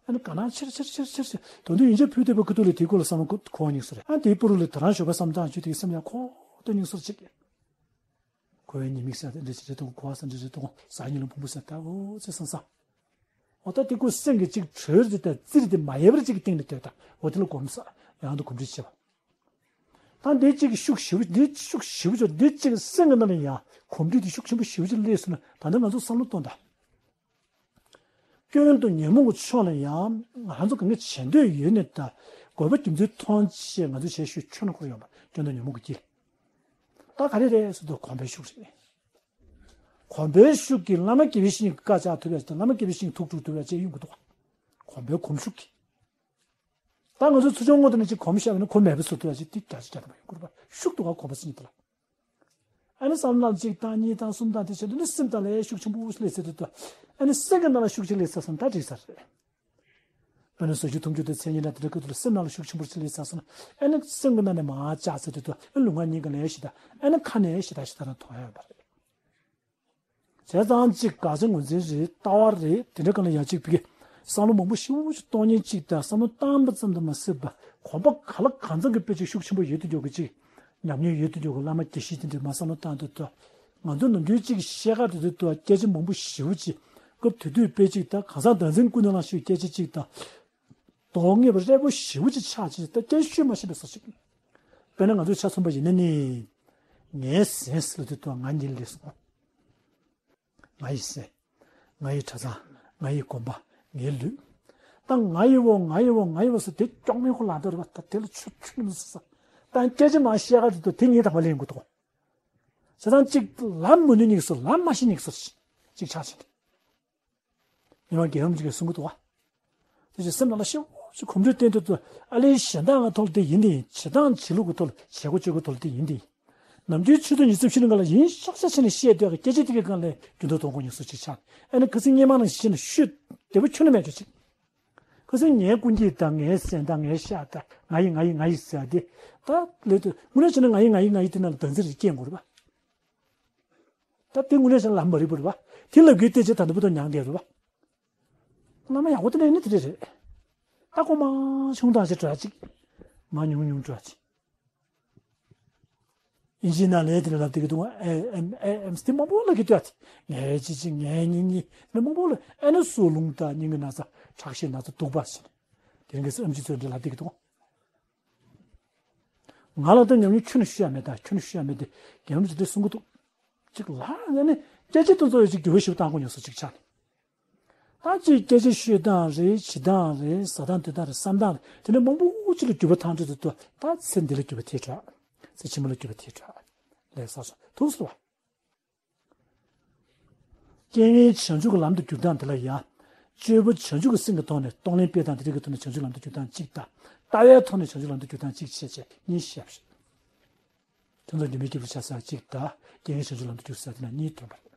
ཨ་ནི་ག་ན་ཆེར་ཆེར་ཆེར་ཆེར་ཆེར་དོན་དུ་ཡིན་ཆེ་ཕུལ་བསྡད་པ་ཁུ་ཐུག་ལ་དེའི་སྐོར་ལ་བསམ་བློ་འཁོར་ཉེན་སོ་རེད། ཨ་ནི་དེའི་པུ་རུ་ལ་དེ་རང་ཞོགས་པ་བསམ་བཏང་བྱུང་དེ་གི་སེམས་ཡང་འཁོར་འགྲོ་ཉེན་སོ་རེད་ཅིག་འཁོར་བའི་ཉེས་དམིགས་ཟེར་དེ་འདྲ་ཅིག་རེད་དང་འཁོར་བ་ཟེར་འདྲ་རེད་དང་ཟ་ཉིན་ལ་ཕུང་པོ་ཟེར་ད་འོ་ཚེ་སང་ས། འོ་ད་དེ་ཀོ་སེམས་ཀྱི་གཅིག་གྲོལ་རེད་ད་རྩིར་དེ་མ་ཡལ་བར་གཅིག་གི་སྟེང་ནས་སྡོད་ད་འོ་དེ་ལ་གོམས་ས་ཡང་དུ་གོམས་འདྲིས་བྱེད་པ། ད་འདི་གཅིག་གི་ཤུགས་ཞེ་པོ་འདི་ཤུགས་ཞེ་པོ་ཅོ་འདི་གཅིག་གི་སེམས་ཀྱི་ནང་ལ་ཡང་གོམས་འདྲིས་དེ་ཤུགས་ཆེན་པོ་ཞེ་པོ་ཅིག་སླེབས་སོང་ན་ད་ལྟ་ང་ཚོ་བསམ་བློ་གཏོང་ད། སྐྱོན་དང་ཉོན་མོངས་ཀྱི་ཕྱོགས་ལ་ཡང་ང་ཚོ་གང་ག་བྱེད་འདོད་ཡོད་ནི་ད་དགོས་པ་རྒྱུ་མཚན་མཐོང་ཆེད་ང་ཚོ་བྱེད་ཤུགས་ཆོད་ན་ཁོ་ཡོང་བ་སྐྱོན་དང་ཉོན་མོངས་ཀྱི་དཀྱིལ། ད་ག་རེ་རེད་ཟེར་དུས་གོམས་པའི་ཤུགས་རེད། གོམས་པའི་ཤུགས་ཀྱིས་བླ་མ་དགེ་བའི་བཤེས་གཉེན་གྱི་བཀའ་བཅག་ཐུབ་ཡ་ཞིག་དང་བླ་མ་དགེ་བའི་བཤེས་གཉེན་ཐུགས་དཀྲུག་ཐུབ་ཡ་ཅིག་ཡོང་གི་འདུག་ག་གོམས་པའི་གོམས་ཤུགས་ཀྱིས། ད་ང་ཚོ་ཚུར་ཕྱོགས་སྔོན་དུ་ནས་ཅིག་གོམས་བཞག་པ་ན་ཁོ་མེད་པ་བཟོ་ཐུབ་ཡ་ཅིག་ཏིག་ཀྱག་ཅིག་ཀྱག་ཏུ་མ་ཡོང་དགོས་པ་ཤུགས་འདུག་ག་གོམས་པ་ཟེར་ནི་དེ་ལ། ཨ་ནི་བསམ་བློ་གཅིག་དང་གཉིས་དང་གསུམ་དང་དེ་བྱས་དུས་ནི་སེམས་དང་ལས་ཤུགས་ཆེན་པོ་སླེབས་ཚར་དུས་དུ། ཨ་ནི་སེམས་ཀྱི་ནང་ལ་ཤུགས་ཆེ་སླེབས་ཚར་སོང་ད་འགྲིག་ཚར་རེད། ཨ་ནི་བཟོ་རྒྱུ་མཐོང་རྒྱུ་དང་མཚན་ཉིད་ལ་དེ་འདྲ་ཀུན་ཏུ་ལ་སེམས་ནང་ལ་ཤུགས་ཆེན་པོ་ཞིག་སླེབས་ཚར་སོང་ན་ཨ་ནི་སེམས་ཀྱི་ནང་ནས་མར་བཅག་ཚར་དུས་དུ་ཨ་ལུས་ངག་ཡིད་གཉིས་ཀ་ལས་ཞེ་དྲག་ཨ་ནི་ཁ་ནས་ཞེ་དྲག་ཞེ་དྲག་རང་མཐོང་ཡ་ཡོད་པ་རེད། བྱས་ཙང་གཅིག་དགག་བྱ་ངོས་འཛིན་རེད་ལྟ་བ་རེད་དེ་འདྲ་གང་ལ་ཡང་གཅིག་ཕ་གི་བསམ་བློ་མང་པོ་ཞེ་པོ་ཅིག་གཏོང་མཁན་གཅིག་དང་བསམ་བློ་བཏང་པ་ཙམ་དུ་མ་ཟད་པ་གོམས་པ་ག་ལ་གང་འཚམ་གྱི་དཔེ་ཅིག་ཤུགས་ཆེན་པོ་ཡོད་དུ་འཇོག་གི་གཅིག་ཉམས་མྱོང་ཡོད་དུ་འཇོག་གི་བླ་མ་དགེ་བཤེས་དེ་འདྲ་མ་བསམ་བློ་བཏང་དུས་དུ་ང་ཚོ་ནམ་རྒྱུན་གཅིག་བཤད་ག་དུས་དུ་སྐད་ཆ་མང་པོ་ཞེ་པོ་ཅིག་སྐབས་དེ་དུས་དཔེ་གཅིག་དང་གང་ཟག་བདག་འཛིན་ཀུན་ནས་བསླངས་ཤིག་སྐད་ཆ་གཅིག་དང་། མདོག་ངེས་པ་རེད་པོ་ཞེ་པོ་ཅིག་ཆགས་ཅིག་ད་སྐད་ཤོད་མ་ཤེས་པའི་བཟོ་ཅིག་དཔེར་ན་ང་ཚོའི་ཆ་མཚོན་པ་ཡིན་ན་ནི། ངའི་སེམས་ཟེར་དུས་དུ་ང་ཉིད་ལས་སོང་། ང་ཡི་སེམས། ང་ཡི་གྲྭ་ཚང་། ང་ཡི་དགོན་པ། ངའི་ལུས། ད་ང་ཡི་བོ་ང་ཡི་བོ་ང་ཡི་བོ་ཟེར་དེ་སྐྱོག་མེད་ཁོ་ལ་འདོར་བ་ད་དེ་ལ་ཆུ་ཆུ་མི་ཟེར་ས། ད་སྐད་ཆ་མ་བཤད་ག་དུས་དུ་དེ་ཉིད་དང་བ་ལེན་དགོས་དོ། བྱས་ཙང་གཅིག་ལབ་མི་ནུས་ཉིག་སོ་ལབ་མ་ཤེས་ཉིག་སོ་ཅིག་ཆགས་ཕྱིན། ཉི་མ་རྒྱལ་བ་རིན་པོ་ཆེས་གསུང་གི་འདུག་བ། དེ་ཚོ་སེམས་ནང་ལ་ཤེས་བོ་ཞིག་གོམ་བགྲོད་བསྟན་དུས་ཚོ་ཨ་ལེ་གཞན་དག་ང་ཐོག་ལ་དེ་ཡིན་དེ་ཡིན། བྱེད་སྟངས་བྱེད་ལུགས་ཀྱི་ཐོག་ལ་བྱེད་སྒོ་སྤྱོད་སྒོ་ཐོག་ལ་དེ་ཡིན་དེ་ཡིན། ནམ་རྒྱུན་ཆུ་ཚོད་ཉི་ཤུ་རྩ་བཞི་ནང་ལ་ཡིན་ཤག་ཤག་བྱས་ནས་བཤད་སྡོད་ཀྱི་སྐད་ཆ་དེ་གའི་སྒང་ལ་རྒྱུན་དུ་གཏོང་དགོས་ཉེན་སྲིད་ཅིག་ཆགས། ཨ་ནི་ཁ་སང་སྔོན་མ་ནང་བཞིན་བཤད་ནས་ཤོད་བདེ་པོ་ཁྱོན་ནས་མེད་ཆོག་ཅིག་ཁ་སང་ངའི་སྐུ་འགྱེད་དང་ངའི་གཟན་དང་ངའི་ཤ་དང་ང་ཡིན་ང་ཡིན་ང་ཡིན་ཟེར་ཡ་དེ་ད་ལས་དུ་དངོས་གནས་བྱས་ན་ང་ཡིན་ང་ཡིན་ང་ཡིན་དེ་ནང་ལ་བདག་འཛིན་རེ་སྐྱེ་དགོས་རེད་པ། ད་དེ་དངོས་གནས་བྱས་ན་ལམ་མ་རིག་པ་རེད་པ། དེ་ལབ་དགོས་བལྟས་བྱས་ད་ལྟ་བུ་དང་མྱངས་བསྡད་རེད་པ། བླ་མ་ཡག་པོ་དེ་ནས་ནི་དེ་འདྲ་རེད། ད་ཁོ་མ་ཆུང་དང་ཞིག་འདྲ་ཅིག་མ་ཉུང་ཉུང་འདྲ་ཅིག་ཨིན་ཇིའི་ནང་ལས་དེ་ལ་ལབ་དེ་གི་དུང་ཨེ་ཨེམ་ཨེ་ཨེམ་སི་དེ་མང་པོ་ལ་གི་ལྟོས་ཏེ། ངའི་ཅི་ཅི་ངའི་གཉིས་གཉིས་ནི་མང་པོ་ལ་ཨེ་ནི་སོ་རླུང་དང་སྙིང་གི་ན་ཚ་ཁྲག་ཤེད་ན་ཚ་དུག་པ་ཟེར། དེ་རིང་གི་ཨེམ་ཆི་ཚོས་འདྲ་ལབ་དེ་གི་དུང་། ང་ལ་ད་ཉམས་མྱོང་ཁྱོན་ནས་ཤོད་ཡ་མེད་ད་ཁྱོན་ནས་ཤོད་ཡ་མེད་དེ། རྒན་རབས་ཀྱིས་དེ་གསུང་གི་འདུག་ཅིག་ལ་ཡ་ནི་སྐད་ཆ་དེ་ཚོ་ཡོད་ཅིག་འགྱུར་བ་ཞིག་བཏང་དགོས་ཉོ་སོ་ཅིག་ཆགས་ནས། ད་ཅིག་སྐད་ཆ་ཤོད་སྟངས་རེད། བྱེད་སྟངས་རེད། ཟ་སྟངས་འཐུང་སྟངས་རེད། བསམ་སྟངས་རེད། དེ་ནས་མང་པོ་ཅིག་ལ་འགྱུར་བ་ཐང་ཆད་དུ་ད་ཚེ་འདི་ལ་འགྱུར་བ་ཐེབས་དྲགས། ཚེ་ཕྱི་མ་ལ་འགྱུར་བ་ཐེབས་དྲགས། ལས་ས་སོ་ཐུགས་སུ་བ། རྐྱེན་ངན་བྱང་ཆུབ་ཀྱི་ལམ་དུ་བསྒྱུར་སྟངས་དེ་ལ་ཡང་། སྤྱོད་པ་བྱང་ཆུབ་ཀྱི་སེམས་ཀྱི་ཐོག་ནས་གཏོང་ལེན་སྤེལ་སྟངས་དེ་རིགས་ཀྱི་ཐོག་ནས་བྱང་ཆུབ་ལམ་དུ་བསྒྱུར་སྟངས་གཅིག་དང་། ལྟ་བའི་ཐོག་ནས་བྱང་ཆུབ་ལམ་དུ་བསྒྱུར་སྟངས་གཅིག་བྱས་བྱས་གཉིས་བཤད་པ་རེད། ཐུན་མཚམས་སྒྱུ་མའི་སྐྱེས་བུ་ཆ་ཚང་གཅིག་དང་རྐྱེན་ངན་བྱང་ཆུབ་ལམ་དུ་བསྒྱུར་ས་དེ་ན་གཉིས་ཐོན་པ་རེད།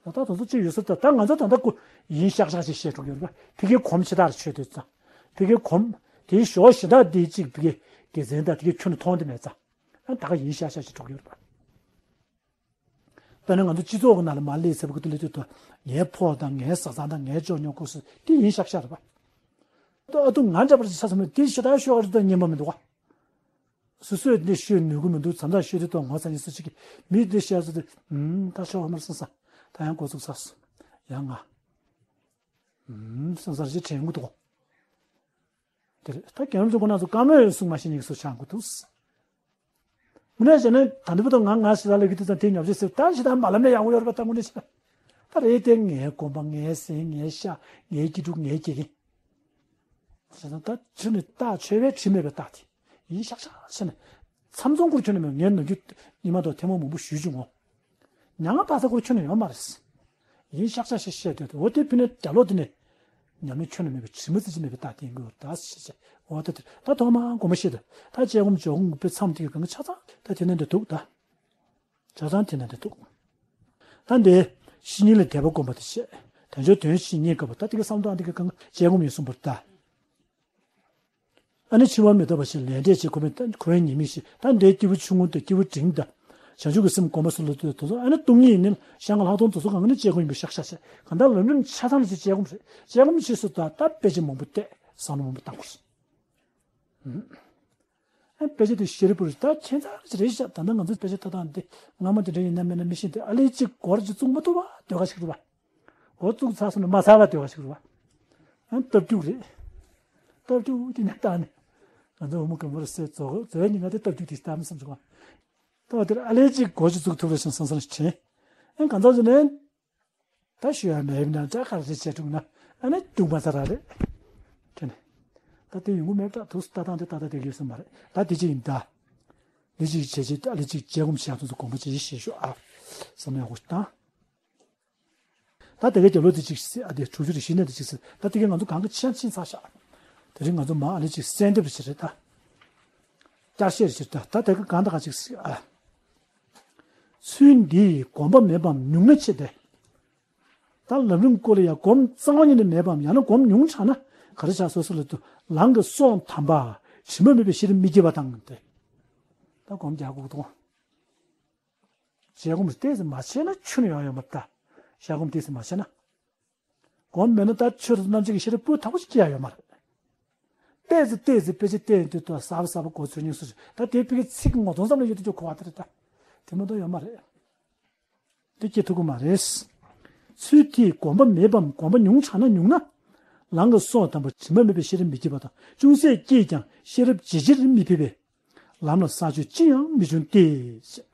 ད་ལྟ་དེ་ཚོ་གཅིག་ཡོད་ས་ད་ད་ང་ཚོ་ད་ལྟ་ཀུ་ཡིན་ཤག་ཤག་ཅིག་བཤད་འགྲོ་གི་ཡོད་རེད་པ། དེ་གའི་གོམས་ཇི་ལྟར་ཆོད་དུས་ཙང་། དེ་གའི་གོམས་དེའི་ཞོ་ཞེ་དྲག་དེའི་གཅིག་དེ་གའི་དགེ་མཚན་དང་དེ་གའི་ཁྱོན་ནས་མཐོང་དེ་མེད་ཙང་། ཨ་ད་ག་ཡིན་ཤག་ཤག་ཅིག་འགྲོ་གི་ཡོད་རེད་པ། དཔེར་ན་ང་ཚོ་སྤྱི་ཚོགས་ཀྱི་ནང་ལ་མར་སླེབས་ཚར་བའི་སྐབས་དུ་སླེབས་དུས་དུ་ངའི་ཕོ་དང་ངའི་བཟའ་ཚང་དང་ངའི་ཅོ་ཉོ་ཁོ་སུ་དེ་ཡིན་ཤག་ཤག་རེད་པ། ད་ཨ་ཏུ་ང་འདྲ་པར་ཅིག་ཆ་ཚང་མ་དེ་ཞེ་དྲག་ཤོག་ཨ་རེད་ད་སྙན་པ་མི་འདུག་ག། སོ་སོས་འདི་ཤོད་ནུས་ཀྱི་མི་འདུག་མཚམས་མཚམས་ཤོད་དུས་ཐོག་ངོ་ཚ་ཉེ་སུ་གཅིག་གིས་མི་འདི་བཤད་ཚོད་དེ་ཨུམ་ད་ཤོག་ཨ་མར་སོང་ས་ད་ཡང་འགོ་ཚུགས་ཚར་སོང་། ཡང་ང་ཨུམ་སོང་ས་རེ་ཅིག་དྲན་གྱི་འདུག་གོ། དེ་རེད་ད་རྒན་རབས་ཚོ་ཁོ་ན་ཚོ་བཀའ་མོལ་གསུང་མ་ཤེས་ཉེ་སུ་ཆགས་དགོས་འདུག་དངོས་གནས་བྱས་ན་ད་འདི་བར་དུ་ང་ང་ཞེ་དྲག་ལབ་ཀྱི་འདུག་ཙང་དེ་ཉོབ་ཆེ་ཟེར་ད་ཞེ་དྲག་མ་ལབ་ན་ཡག་པོ་ཡོད་རེད་པ། ད་དངོས་གནས་བྱས་ན་ད་རེད་དེ་ངའི་གོམ་པ་ངའི་སེམས་ངའི་ཤ་ངའི་སྐྱིད་སྡུག་ངའི་དགེ་རྒན། བྱས་ཙང་ད་ཆུ་ནི་རྟགས་ཆོས་པའི་དྲི་མེད་པའི་རྟགས་དེ་ཡིན་ཤག་ཤག་བྱས་ནས་མཚམས་ཚོང་སྐོར་ཁྱོན་ནས་མེད། ངས་ནམ་རྒྱུན་ཉི་མ་དང་ཐལ་མོ་མང་པོ་ཞུས་བྱུང་ངོ་། མྱ་ངན་འཕགས་ས་སྐོར་ཁྱོན་ནས་ཡོད་མ་རེད། ཡིན་ཤག་ཤག་ཞེས་བཤད་དུས་འོ་དེ་ཕི་ནས་རྒྱ་ལོ་དེ་ནས་ཉམས་ལེན་ཁྱོན་ནས་མེད་པའི་དྲི་མ་རྩི་ཅི་མེད་པའི་རྟགས་དེ་ཡིན་དགོས་ད་ཞེས་བྱས། འོ་ད་དེ་ད་ཐོག་མར་དགོངས་པ་བཞེས་དུས་ད་དཔྱད་སྒོམ་འཇོག་སྒོམ་པའི་མཚམས་དེ་གི་གང་གི་ཆ་ཚང་ད་དེ་ནས་འདི་འདུག་ད། ཆ་ཚང་དེ་ན་དེ་འདུག་ད་འདི་བཤེས་གཉེན་ལ་དད་པ་བསྒོམ་པ་དེ་བྱས། དལ་འབྱོར་དོན་བཞི་རྙེད་དཀའ་བ་ད་དེ་ག་བསམ་སྟངས་དེ་ག་གང་དཔྱད་སྒོམ་ཡིན་གསུངས་པར་གདའ། ཨ་ནི་འཆི་བ་མི་རྟག་པ་ཞིག་ལས་འབྲས་ཆེ་ཁོ་བའི་ཁོ་བའི་ཉེས་དམིགས་ཤིག་ད་འདིའི་སྐྱེས་བུ་ཆུང་ངུ་དང་སྐྱེས་བུ་འབྲིང་དང་བྱང་ཆུབ་ཀྱི་སེམས་བསྒོམ་པ་སོགས་ལ་ལྟོས་དེ་ཚོ་ཨ་ནི་སྟོང་ཉིད་ཡིན་ནི་ཤ་ལྔ་ལྷག་མཐོང་དེ་ཚོ་གང་ནི་དཔྱད་སྒོམ་ཡིན་པའི་ཤག་ཤག་བྱས་གང་ལྟར་ལམ་རིམ་ཆ་ཚང་ཞིག་དཔྱད་སྒོམ་རེད། དཔྱད་སྒོམ་བྱས་སུ་ད་ད་དཔེ་ཆ་མང་པོ་བལྟས་བསམ་བློ་མང་པོ་བཏང་དགོས། དཔེ་ཆ་དེ་ཤེས་རིག་པུ་རེད་ད་ཁྱད་མཚར་ཞིག་རེད་ཤག་ད་ལྟ་ང་ཚོའི་དཔེ་ཆ་ལྟ་སྟངས་འདི་སྔ་མ་དེ་འདྲ་ཡིན་ན་མིན་ན་མི་ཤེས་ཏེ་ཨ་ལེ་གཅིག་སྒོར་གཅིག་བཙུགས་མ་ཐུབ་པ་ཟློས་ག་ཞིག་རེད་པ། འོ་བཙུགས་ཚར་སོང་ན་མ་ཚར་བ་ཟློས་ག་ཞིག་རེད་པ། ཨ་སྟབས་འཁྲུག་རེད། སྟབས་འཁྲུག་དེ་ནས་ལྟ་ནས་ང་ཚོ་འོ་མ་གང་མོར་སེ་རྫོགས་རྫོགས་ཉིན་ང་དེ་སྟབས་འཁྲུག་དེ་ལྟ་མི་བསམ་བྱུང་བ། ད་བ་དེར་ཨ་ལེ་གཅིག་སྒོར་གཅིག་བཙུགས་ཐུབ་རེ་བཞིན་སང་སང་དྲན། ཨ་གང་ཚང་ཟེར་ནས། ད་ཞུ་ཡ་མེད་ན་འདྲ་ག་རེ་བྱས་འདུག་ན་ཨ་ནི་སྐྱུག་མ་ཚར་ར་རེད། དྲན། ད་དེ་ཡོང་གི་མེད་ད་དུས་སུ་ལྟ་སྟངས་དེ་ཏག་ཏག་དེ་ཡོད་ས་མ་རེད། ད་དེ་ཅི་ཡིན་ད། ལི་ཅིག་བྱས་རྗེས་ད་ལི་ཅིག་བྱས་སྒོམ་བྱས་ཚོ་ཚོ་དགོངས་པ་ཅི་ཞེས་ཞུ་ཨ། བསམ་ཡག་པོ་བཏང་། ད་དེ་གའི་རྒྱབ་ལོག་དེ་ཅིག་སེ་ཨ་དེ་དྲུག་ཅུ་རེ་བཞི་ནས་དེ་ཅིག་སེ་ད་དེ་གའི་ང་ཚོ་གང་གི་ཆ་ཕྱིན་ཚར་ཤག་དེ་རིང་ང་ཚོ་མ་ཨ་ལི་ཅིག་གསལ་འདེབས་རེ་བྱེད་རེད་ད། བསྐྱར་བཤད་རེ་བྱེད་ད་ད་དེ་ག་གང་དང་གང་ཅིག་ཨ། ཚུལ་འདིས་གོམས་པ་མེད་པའམ་ཉུང་ན་ཆེ་སྟེ། ད་ལམ་རིམ་སྐོར་ལ་ཡང་གོམས་རྩ་བ་ཉིད་ནས་མེད་པའམ་ཡང་ན་གོམས་ཉུང་དྲགས་ན་ག་རེ་བྱ་སོ་སོ་ལ་དུ་ལམ་གྱི་སྲོག་དམ་པ་དྲི་མ་མེད་པའི་ཤེས་རབ་མི་སྐྱེ་བ་དང་སྟེ། ད་གོམས་རྒྱག་དགོས་དོ། བྱས་གོམས་ཏོག་ཙམ་མ་བྱས་ན་ཆུ་ནས་ཡོང་ཡོད་མ་རེད་ད། བྱས་གོམས་ཏོག་ཙམ་མ་བྱས་ན། གོམས་མེད་ན་ད་ཆོས་རྣམ་འབྱེད་ཀྱི་ཤེས་རབ་སྤུས་དག་པོ་ཞིག་སྐྱེ་ཡ་ཡོད་མ་རེད། ཏོག་ཙམ་ཏོག་ཙམ་དཔེ་ཆ་བལྟས་ཡོང་དུས་ད་གསར་པ་གསར་པ་གོ་ཚོད་སྙིང་སུ་ཞིག་ད་དེ་དཔེ་ཀའི་ཚིག་ངོ་གདོང་ཙམ་ལ་ཡོད་དུས་ཀྱི་གོ་བ་དེ་རེད་ད། དེ་མ་གཏོགས་ཡོད་མ་རེད། དེ་སྐྱེ་ཐུབ་ཀྱི་མ་རེད། ཚུལ་དེས་གོམས་པ་མེད་པའམ་གོམས་པ་ཉུང་དྲགས་ན་ཉུང་ན། ལམ་གྱི་སྲོག་དམ་པ་དྲི་མ་མེད་པའི་ཤེས་རབ་མི་སྐྱེ་བ་དང་ཅུང་ཟད་སྐྱེས་ཀྱང་ཤེས་རབ་ཇེ་ཆེར་མི་ཕེབས་པས། ལམ་ལ་བསགས་ཆོས་ཅི་ཡང་མི་འབྱུང་སྟེ།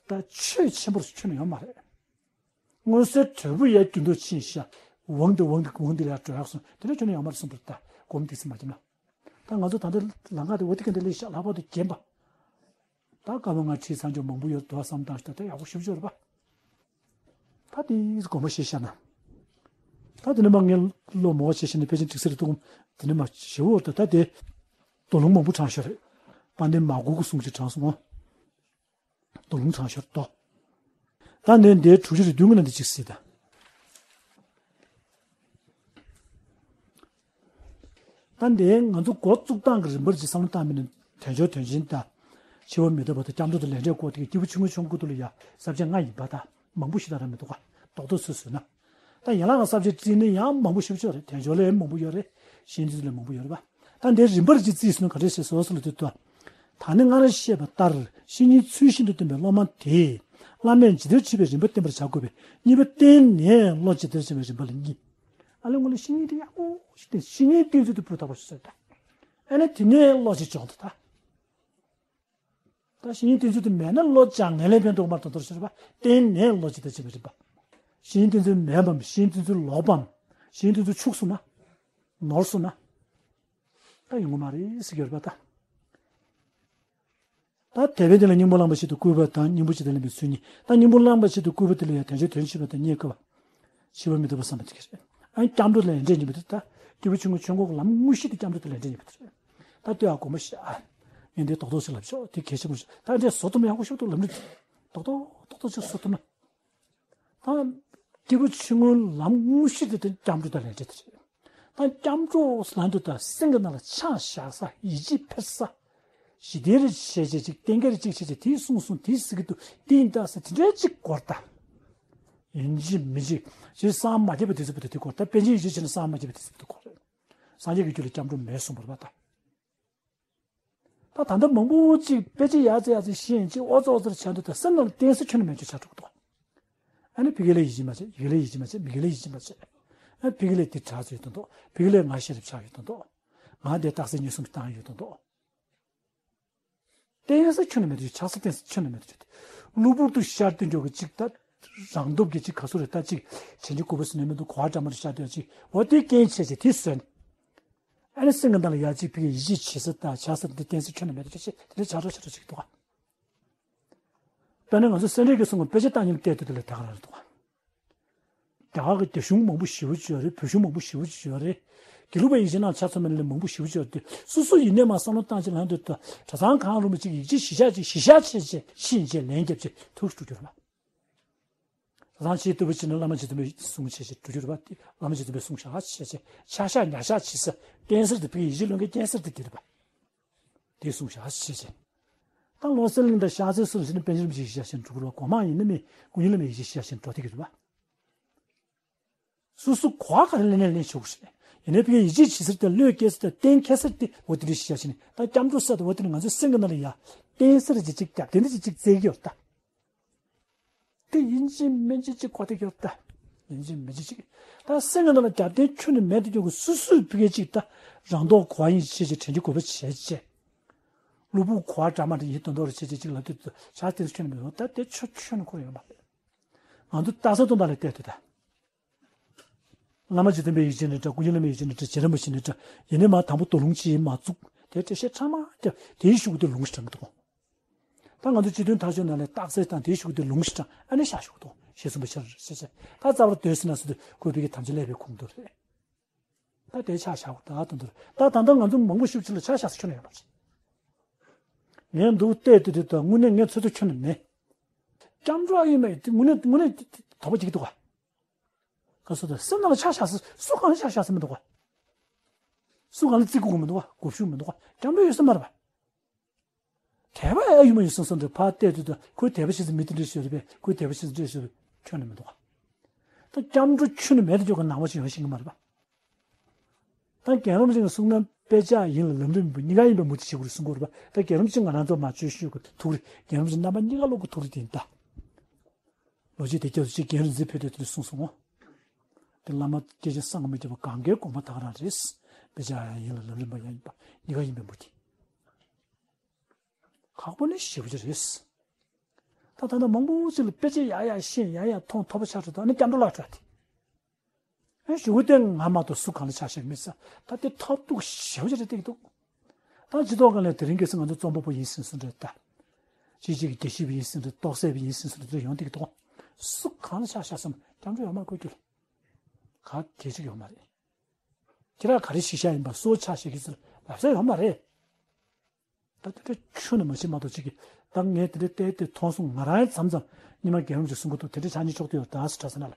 ད་ཆོས་ཆེན་པོར་ཁྱོན་ནས་ཡོད་མ་རེད། མངོན་གསལ་དོད་པོ་ཡར་རྒྱུན་དུ་ཕྱིན་ཤག་འོང་དེ་འོང་དེ་འོང་དེ་ལ་གྲོལ་ཡག་སོང་དེ་ལས་ཁྱོན་ནས་ཡོད་མ་རེད་གསུངས་པར་ད་གོམས་ཏོག་ཙམ་མ་བརྒྱབ་ན། ད་ང་ཚོ་ད་ལྟ་ལམ་ཁ་དེ་འོ་དེ་ག་འདྲ་ལས་ཤག་ལྷག་པར་དུ་རྒན་པ། ད་སྐར་མ་ལྔ་ཁྲིད་ཚར་འཇོག་མང་པོ་ཡོད་དོ་བསམ་བཏང་ཞིག་ད་ད་ཡག་པོ་ཞིབ་ཞིབ་རེད་པ། ད་དེ་དགོངས་པ་བཞེས་བཞག་ན། ད་དེ་ནས་མ་ངས་བློ་མོ་བ་བྱས་ཤིང་ནས་དཔེ་ཆ་འགྲིག་ས་རེད་འདུག་དེ་ནས་མ་ཞེ་བོ་ད་ད་དེ་དོ་ལུང་མང་པོ་དྲངས་ཤོར་རེད། དཔལ་ལྡན་མ་གུ་གུ་གསུང་ཅིག་དྲངས་སོང་ངོ་། དོ་ལུང་དྲངས་ཤོར་ཏོ། ད་ནས་འདིའི་དྲུག་ཅུ་རེ་བདུན་གྱི་ནང་དེ་གཅིག་སྲིད་ད། ད་འདིའི་ང་ཚོ་འགོ་བཙུགས་སྟངས་ཀྱི་རིམ་པར་ཅིག་བསམ་བློ་བཏང་མིན་ན་དལ་འབྱོར་དོན་ཆེན་དང་། འཆི་བ་མི་རྟག་པ་དང་སྐྱབས་འགྲོ་དང་ལས་འབྲས་སྐོར་དེ་གི་སྐྱེས་བུ་ཆུང་ངུ་ཆུང་ཀུ་དུ་ལ་ཡ་ས་བཅད་ལྔ་ཡིན་པ་དང་མང་པོ་ཞིག་དང་ར་མི་འདུག་ག་རྡོག་རྡོག་སུ་བཟོས་ན། ད་ཡན་ལག་ལྔ་ས་བཅད་བྲིས་ནས་ཡང་མང་པོ་ཞིག་ཡོད་རེད། དལ་འབྱོར་ལས་མང་པོ་ཡོད་རེད། ཤིན་ཏུ་ལས་མང་པོ་ཡོད་རེད་པ། ད་འདིའི་རིམ་པར་ཅིག་བརྩིས་སོང་ན་ག་རེ་ཞེས་ཟེར་བ་སོགས་ལ་ལྟོས་དང་། ད་ནི་སྔར་བཤད་པ་ལྟར་བཤེས་གཉེན་ཚུལ་བཞིན་དུ་བསྟེན་པའི་སློབ་མ་དེས་བླ་མས་ཇི་ལྟར་ཁྲིད་པའི་རིམ་པ་བསྟེན་པར་བྱ་དགོས་པས། གཉིས་པ་བསྟེན་ནས་བློ་ཇི་ལྟར་འཆང་བའི་རིམ་པ་ལ་གཉིས། ཨ་ལས་ངོ་ལ་བཤེས་གཉེན་དེ་ཡག་པོ་ཞིག་བསྟེན། བཤེས་གཉེན་བསྟེན་ཚུལ་དེ་ཕུ་ཐག་པ་ཞིག་སོས་ད། ཨ་ནི་དེ་ནས་བློ་ཅིག་སྦྱོང་དུ་ད། ད་བཤེས་གཉེན་བསྟེན་ཚུལ་དེ་མེད་ན་བློ་སྦྱང་ངེས་ལེན་ཕན་ཐོགས་མར་དོན་དོར་ཤེས་པ། བསྟེན་ནས་བློ་ཇི་ལྟར་འཆང་བའི་རིམ་པ། བཤེས་གཉེན་བསྟེན་ཚུལ་མེད་པའམ་བཤེས་གཉེན་བསྟེན་ཚུལ་ལོག་པའམ། བཤེས་གཉེན་བསྟེན་ཚུལ་འཆུག་སོང་ན། ནོར་སོང་ན། ད་ཡོང་གི་མ་རེད་ཟེར་གྱི་ཡོད་རེད་པ་ད། ད་དེ་བས་དེ་ལ་སྙིང་པོ་བླངས་པ་ཞིག་ཏུ་བསྐུལ་བ་དང་། སྙིང་པོ་ཇི་ལྟར་ལེན་པའི་ཚུལ་གཉིས། ད་སྙིང་པོ་བླངས་པ་ཞིག་ཏུ་བསྐུལ་བ་དེ་ལ་ཡང་དལ་འབྱོར་དོན་ཆེན་པ་དང་རྙེད་དཀའ་བ། འཆི་བ་མི་རྟག་པ་བསམ་པ་དེ་ག་རེད། ཨ་ནི་སྐྱབས་འགྲོ་ལ་ཡང་འདྲེན་གྱི་མི་འདུག་ད་སྐྱེས་བུ་ཆུང་ངུ་ཆུང་ཀུ་གི་ལམ་དངོས་གཞི་དེ་སྐྱབས་འགྲོ་དེ་ལ་འདྲེན་གྱི་མི་འདུག་ད་ལྟོས་ཨ་དགོངས་པ་བཞེས་ཨ། ངས་འདི་རྡོག་རྡོག་ཅིག་ལབ་ཆོག་དེ་གལ་ཆེན་པོ་ཞིག་ད་འདྲས་བཟོ་ཐུབ་ན་ཡག་པོ་ཞིག་འདུག་ལམ་རིམ་རྡོག་རྡོག་རྡོག་རྡོག་ཅིག་བཟོ་ཐུབ་ན། ད་སྐྱེས་བུ་ཆུང་ངུའི་ལམ་དངོས་གཞི་དེ་དེ་སྐྱབས་འགྲོ་དང་ལས་འབྲས་དེ་རེད། ད་སྐྱབས་འགྲོ་ལབ་དུས་ད་སེམས་ཀྱི་ནང་ལ་ཆ་བཞག་ས། ཡིད་ཆེས་འཕེར་ས། ཞི་བདེ་རེ་བྱས་བྱས་ཅིག་གཏན་འཁེལ་རེ་ཅིག་བྱས་བྱས་དེ་གསུངས་གསུངས་དེ་ཟེར་གྱི་འདུག་དེ་ཡིན་ད་ཟེར་དེ་འདྲའི་ཅིག་གོ་ར་ད། ཡིན་གཅིག་མིན་གཅིག་ཅེས་སངས་མ་རྒྱས་པ་དེ་ཚོ་བོད་དུ་དེ་གོ་ར་ད། པཎ་ཆེན་ཡིད་ཆེས་བྱས་ན་སངས་མ་རྒྱས་པ་དེ་ཚོ་བོད་དུ་གོ་ར། སངས་རྒྱས་ཀྱི་རྒྱུད་ལ་སྐྱབས་འགྲོ་མེད་གསུངས་པ་རེད་པ་ད། ད་ད་ལྟ་མང་པོ་ཅིག་དཔེ་ཆ་ཡག་ཙེ་ཡག་ཙེ་ཤེས་ཡིན་ཅིག་ཨོ་ཙི་ཨོ་ཙི་ཆགས་འདུག་ད་སེམས་ནང་ལ་བརྟེན་ས་ཁྱོན་ནས་མེད་ཅིག་ཆགས་འགྲོ་གི་འདུག་ཨ་ནི་ཕ་གི་ལ་ཡིད་ཆེས་མ་བྱེད། ཡི་གེ་ལ་ཡིད་ཆེས་མ་བྱེད། མི་གི་ལ་ཡིད་ཆེས་མ་བྱེད། ཨ་ཕ་གི་ལ་དེ་དྲག་ཙེ་ཡོད་དོན་དོ། ཕ་གི་ལ་ང་ཤེས་རབ་ཆགས་ཡོད་དོན་དོ། ང་དེ་རྟགས་གསལ་ཉེར་གསུམ་བཏང་ཡོད་དོན་དོ། བརྟེན་ས་ཁྱོན་ནས་མེད་དུ་ཆགས་ས། བརྟེན་ས་ཁྱོན་ནས་མེད་དུ་ཆགས་ཏེ། གློ་བུར་དུ་ཤར་དུ་འགྱོ་གི་ཅིག་ད་རང་སྟོབས་ཀྱི་ཅིག་ག་ཚོད་རེད་ད། ཅིག་དྲན་གྱི་གུས་པ་ཟེར་ནས་མི་འདུག་གོ་བ་འདྲ་མ་འདྲ་ཤར་དུ་ཡ་ཅིག་འོ་དེ་རྐྱེན་བྱས་ཅིག་དེ་བཟོས་ནས། ཨ་ནི་སེམས་ཀྱི་ནང་ལ་ཡ་ཅིག་ཕ་གི་ཡིད་ཆེས་བྱེད་ས་དང་བྱ་ས་འདི་བརྟེན་ས་ཁྱོན་ནས་མེད་དུ་ཆགས་ཤིང་དེ་འདྲ་ཆགས་འགྲོ་ཆགས་འགྲོ་ཅིག་འདུག་ག་དཔེར་ན་ང་ཚོ་སེ་འབྲས་དགེ་གསུམ་གྱི་དཔེ་ཆ་བཏང་ཉིན་བལྟས་དུས་དེ་ལ་ད་ག་རང་རེད་འདུག་ག་རྒྱ་གར་གྱི་རྒྱ་གཞུང་མང་པོ་ཞེ་པོ་ཅིག་ཡོད་རེད། བོད་གཞུང་མང་པོ་ཞེ་པོ་ཅིག་ཡོད་རེད། དགེ་ལུགས་པའི་ཡིག་ཆ་ནང་ཆ་མཚོན་པ་ནི་མང་པོ་ཞེ་པོ་ཅིག་ཡོད་རེད། སོ་སོ་ཡིན་ནའི་མ་བསམ་བློ་བཏང་ཅིག་ལངས་དུས་ད་གྲྭ་ཚང་གང་རུང་བ་ཅིག་ཡིག་ཆ་གཞི་བཞག་ཅིག་གཞི་བཞག་བྱས་བྱས་ཤེས་བྱས་ལན་རྒྱབ་ཅིག་ཐུགས་སུ་འགྲོ་གི་རེད་པ། གྲྭ་ཚང་ཆེས་བསྟོད་པ་བྱས་ན་བླ་མ་རྗེ་བཙུན་པའི་གསུང་བྱས་བྱས་འགྲོ་རྒྱུ་རེད་པ། དེ་བླ་མ་རྗེ་བཙུན་པའི་གསུང་བཞག་བྱས་བྱས་ཆ་བཞག་ཉ་བཞག་བྱེད་ས་བསྟེན་སར་དེ་ཕ་གི་ཡིག་ཆ་ལོན་མཁན་བསྟེན་སར་དེ་དེ་རེད་པ། དེ་གསུང་བཞག་བྱས་བྱས། ད་ལོ་གསར་གླིང་དང་ཤར་རྩེ་སོགས་ཟིན་ན་པཎ་ཆེན་རིན་པོ་ཆེ་ཡིག་ཆ་བཞག་བཞིན་འགྲོ་གི་རེད་པ། གོང་མ་ཡིན་ན་མི་ཀུན་མཁྱེན་བླ་མའི་ཡིག་ཆ་བཞག་བཞིན་འགྲོ་བསྡད་ཀྱི་རེད་པ། སོ་སོ་གོ་བ་ག་རེ་ལེན་ནས་ལེན་ཆོག་གི་རེད། ཡིན་ནའི་ཕ་གི་ཡིད་ཆེས་བྱེད་སར་དང་བློས་བཀལ་སར་དང་གཏན་འཁེལ་སར་དེ་འོ་དེ་འདྲ་ཞིག་བྱས་ནས་ད་སྐྱབས་འགྲོ་ས་དེ་འོ་དེ་ནི་ང་ཚོའི་སེམས་ཀྱི་ནང་ལ་ཡ་བརྟེན་སར་ཅིག་ཅིག་རྒྱབ་དེ་འདྲ་ཅིག་ཅིག་བཙལ་གྱི་ཡོད་ད། དེ་ཡིན་གཅིག་མིན་གཅིག་ཅིག་གོ་བསྡད་ཀྱི་ཡོད་ད། ཡིན་གཅིག་མིན་གཅིག་ཅིག་ད་སེམས་ཀྱི་ནང་ལ་རྒྱབ་རྟེན་ཁྱོན་ནས་མེད་དུ་འགྱུར་གྱི་སོ་སོའི་ཕ་གི་ཅིག་ད་རང་རྟོགས་གོ་བ་ཡིན་ཞེས་ཅིག་དྲན་གྱི་གུས་པ་བྱས་བྱས། གློ་བུར་གོ་བ་འདྲ་མ་འདྲ་ཡིན་དོན་དོ་རེ་བྱས་བྱས་ཅིག་ལབ་དུས་ད་ཆ་དེ་ཁྱོན་ནས་མེད་ཡོད་ད། དེ་ཆོས་ཁྱོན་ནས་འཁོར་ཡོད་མ་རེད། ང་ཚོ་རྟགས་གསལ་སྟོན་པ་ལ་བལྟས་དུས་ད། བླ་མ་རྗེ་བཙུན་པའི་ཡིག་ཆ་ནས་འདྲ། ཀུན་མཁྱེན་བླ་མའི་ཡིག་ཆ་ནས་འདྲ། རྗེ་རིན་པོ་ཆེ་ནས་འདྲ། ཡིན་ནའི་མ་དང་པོ་དོ་ལུང་ཅིག་མ་བཙུགས། དེ་འགྲེལ་བཤད་ཕྲ་མ་རྒྱབ་དེའི་གཞུག་གུ་དེ་ལུང་ཞིག་དྲངས་ཀྱི་འདུག་ད་ང་ཚོ་སྤྱི་དོན་མཐའ་དཔྱོད་ནང་ལ་རྟགས་གསལ་དང་དེའི་གཞུག་གུ་དེ་ལུང་ཞིག་དྲངས། ཨ་ནི་ཤ་ཞུགས་འདུག་ཞེས་གསུངས་པའི་ཕྱིར་ཞེས་བྱས། ད་རྩ་བར་དོན་ཟེར་ན་ཟེར་དུས་ཁོས་བོད་ཀྱི་དམ་ཆོས་ལས་པའི་ཁུངས་འདུག་རེད། ད་དེ་ཆ་བཞག་ད་དོན་དུ་ད་ད་ལྟ་ང་ཚོ་མང་པོ་ཞིག་ཅིག་ལ་ཆ་བཞག་ས་ཁྱོན་ནས་ཡོད་མ་རེད། ངས་འདུག་བལྟས་དུས་དེ་ད་དངོས་གནས་ངས་ཚོད་ཚོད་ཁྱོན་ནས་མེད། སྐྱབས་འགྲོ་ཨ་ཡོད་མེད་དེ་དངོས་གནས་དངོས་གནས་དོགས་པ་སྐྱེ་གི་འདུག་ག་ག་སོ་ད་སེམས་ནང་ལ་ཆ་བཞག་ས་སུ་གང་ལ་ཆ་བཞག་ས་མི་འདུག་ག་སུ་གང་ལ་བརྩི་དགོས་མི་འདུག་ག་སྒོ་ཕྱུགས་མི་འདུག་ག་སྐྱབས་འགྲོ་ཡོད་ས་མ་རེད་པ། དད་པ་ཨ་ཡོད་མ་ཡོད་སོང་སོང་འདྲ་ཕར་བལྟས་དུས་ད་ཁོའི་དད་པ་བྱེད་ས་མི་དེ་འདྲ་ཞིག་རེད་པས། ཁོའི་དད་པ་བྱེད་ས་འདྲ་ཞིག་རེད་པས། ཁྱོན་ནས་མི་འདུག་ག་ད་སྐྱབས་འགྲོ་ཁྱོན་ནས་མེད་དུ་འཇོག་གི་ནང་པ་ཞིག་ཡོང་ཤེས་ཀྱི་མ་རེད་པ། ད་རྒན་རབས་ཅིག་གིས་གསུངས་ན་དཔེ་ཆ་ཡིན་ལ་ལམ་རིམ་པ་གཉིས་ཀ་ཡིན་པའི་མུ་མཐུད་བྱེད་དགོས་རེད་གསུང་གི་ཡོད་རེད་པ། ད་རྒན་རབས་ཅིག་ང་རང་ཚོ་མ་བཅོས་ཤོས་ཀྱི་ཐུགས་རེ། རྒན་རབས་ཅིག་རྣམ་པ་གཉིས་ཀ་ལོག་གི་ཐུགས་རེ་དེ་ཡིན་ད། ལོ་རྒྱུས་དེ་སྐྱབས་སུ་མཆི་རྒན་རིག་འཛིན་ཕུལ་དུས་དེ་འདྲ་གསུངས་སོང་ངོ་། དེ་བླ་མ་སྐྱེས་ཆེན་སངས་མི་རྒྱ་བ་གང་གའི་དགོངས་པ་ད་ག་རང་རེད། དཔེ་ཆ་ཡིན་ལ་ལམ་རིམ་པ་ཡང་ཡིན་པ་གཉིས་ཀ་ཡིན་པའི་མུ་མཐུད། ཁག་པོ་ནི་ཞེ་པོ་ཅིག་རེད། ད་ད་ལྟ་མང་པོ་ཅིག་ལ་དཔེ་ཆ་ཡག་ཡག་ཤེས་ཡག་ཡག་མཐོང་ཐོབ་པ་ཆགས་འགྲོ། ད་ནི་སྐྱབས་འགྲོ་ལ་འགྲོ་དེ། ཨེ་གཞུག་གུ་དེ་ང་མ་གཏོགས་སུ་གང་ལ་ཆ་བཞག་མེད་ས། ད་དེ་ཐབས་སྡུག་ཞེ་པོ་ཅིག་རེད་བསྡད་ཀྱི་འདུག་ད་སྤྱི་ཚོགས་སྒང་ལ་དེ་རིང་ཁ་སང་ང་ཚོ་རྩོམ་པ་པོ་ཡིན་ཟེར་སོང་འདྲ་ད། ཅིག་ཅིག་གི་དགེ་བཤེས་པ་ཡིན་ཟེར་འདྲ་རྟོགས་སད་པ་ཡིན་ཟེར་སོང་འདྲ་དེ་ཡོང་བསྡད་ཀྱི་འདུག་སུ་གང་ལ་ཆ་བཞག་སམ་སྐྱབས་འགྲོ་ཡོད་མ་རེད་ཁོ་རྒྱུད་ལ། ག་གེ་ཅིག་ཡོད་མ་རེད། ཁྱེད་རང་ག་རེ་ཞིག་བཤད་ཡིན་པ་སོ་ཆ་ཞིག་གི་ཚུལ་ལབ་ས་ཡོད་མ་རེད། ད་དེ་འདྲ་ཁྱོན་ནས་མ་བྱེད་མ་གཏོགས་ཅིག་གིས་ད་ངས་དེ་འདྲ་བལྟས་ཏེ་མཐོང་སོང་། ང་རང་མཚམས་མཚམས་ཉི་མ་རྒན་རབས་ཀྱིས་གསུང་གི་འདུག། དེ་འདྲ་ཆགས་ཉེན་ཆོག་ཏུ་ཡོད་ད་ཟེར་དྲ་ས་ན་ལ།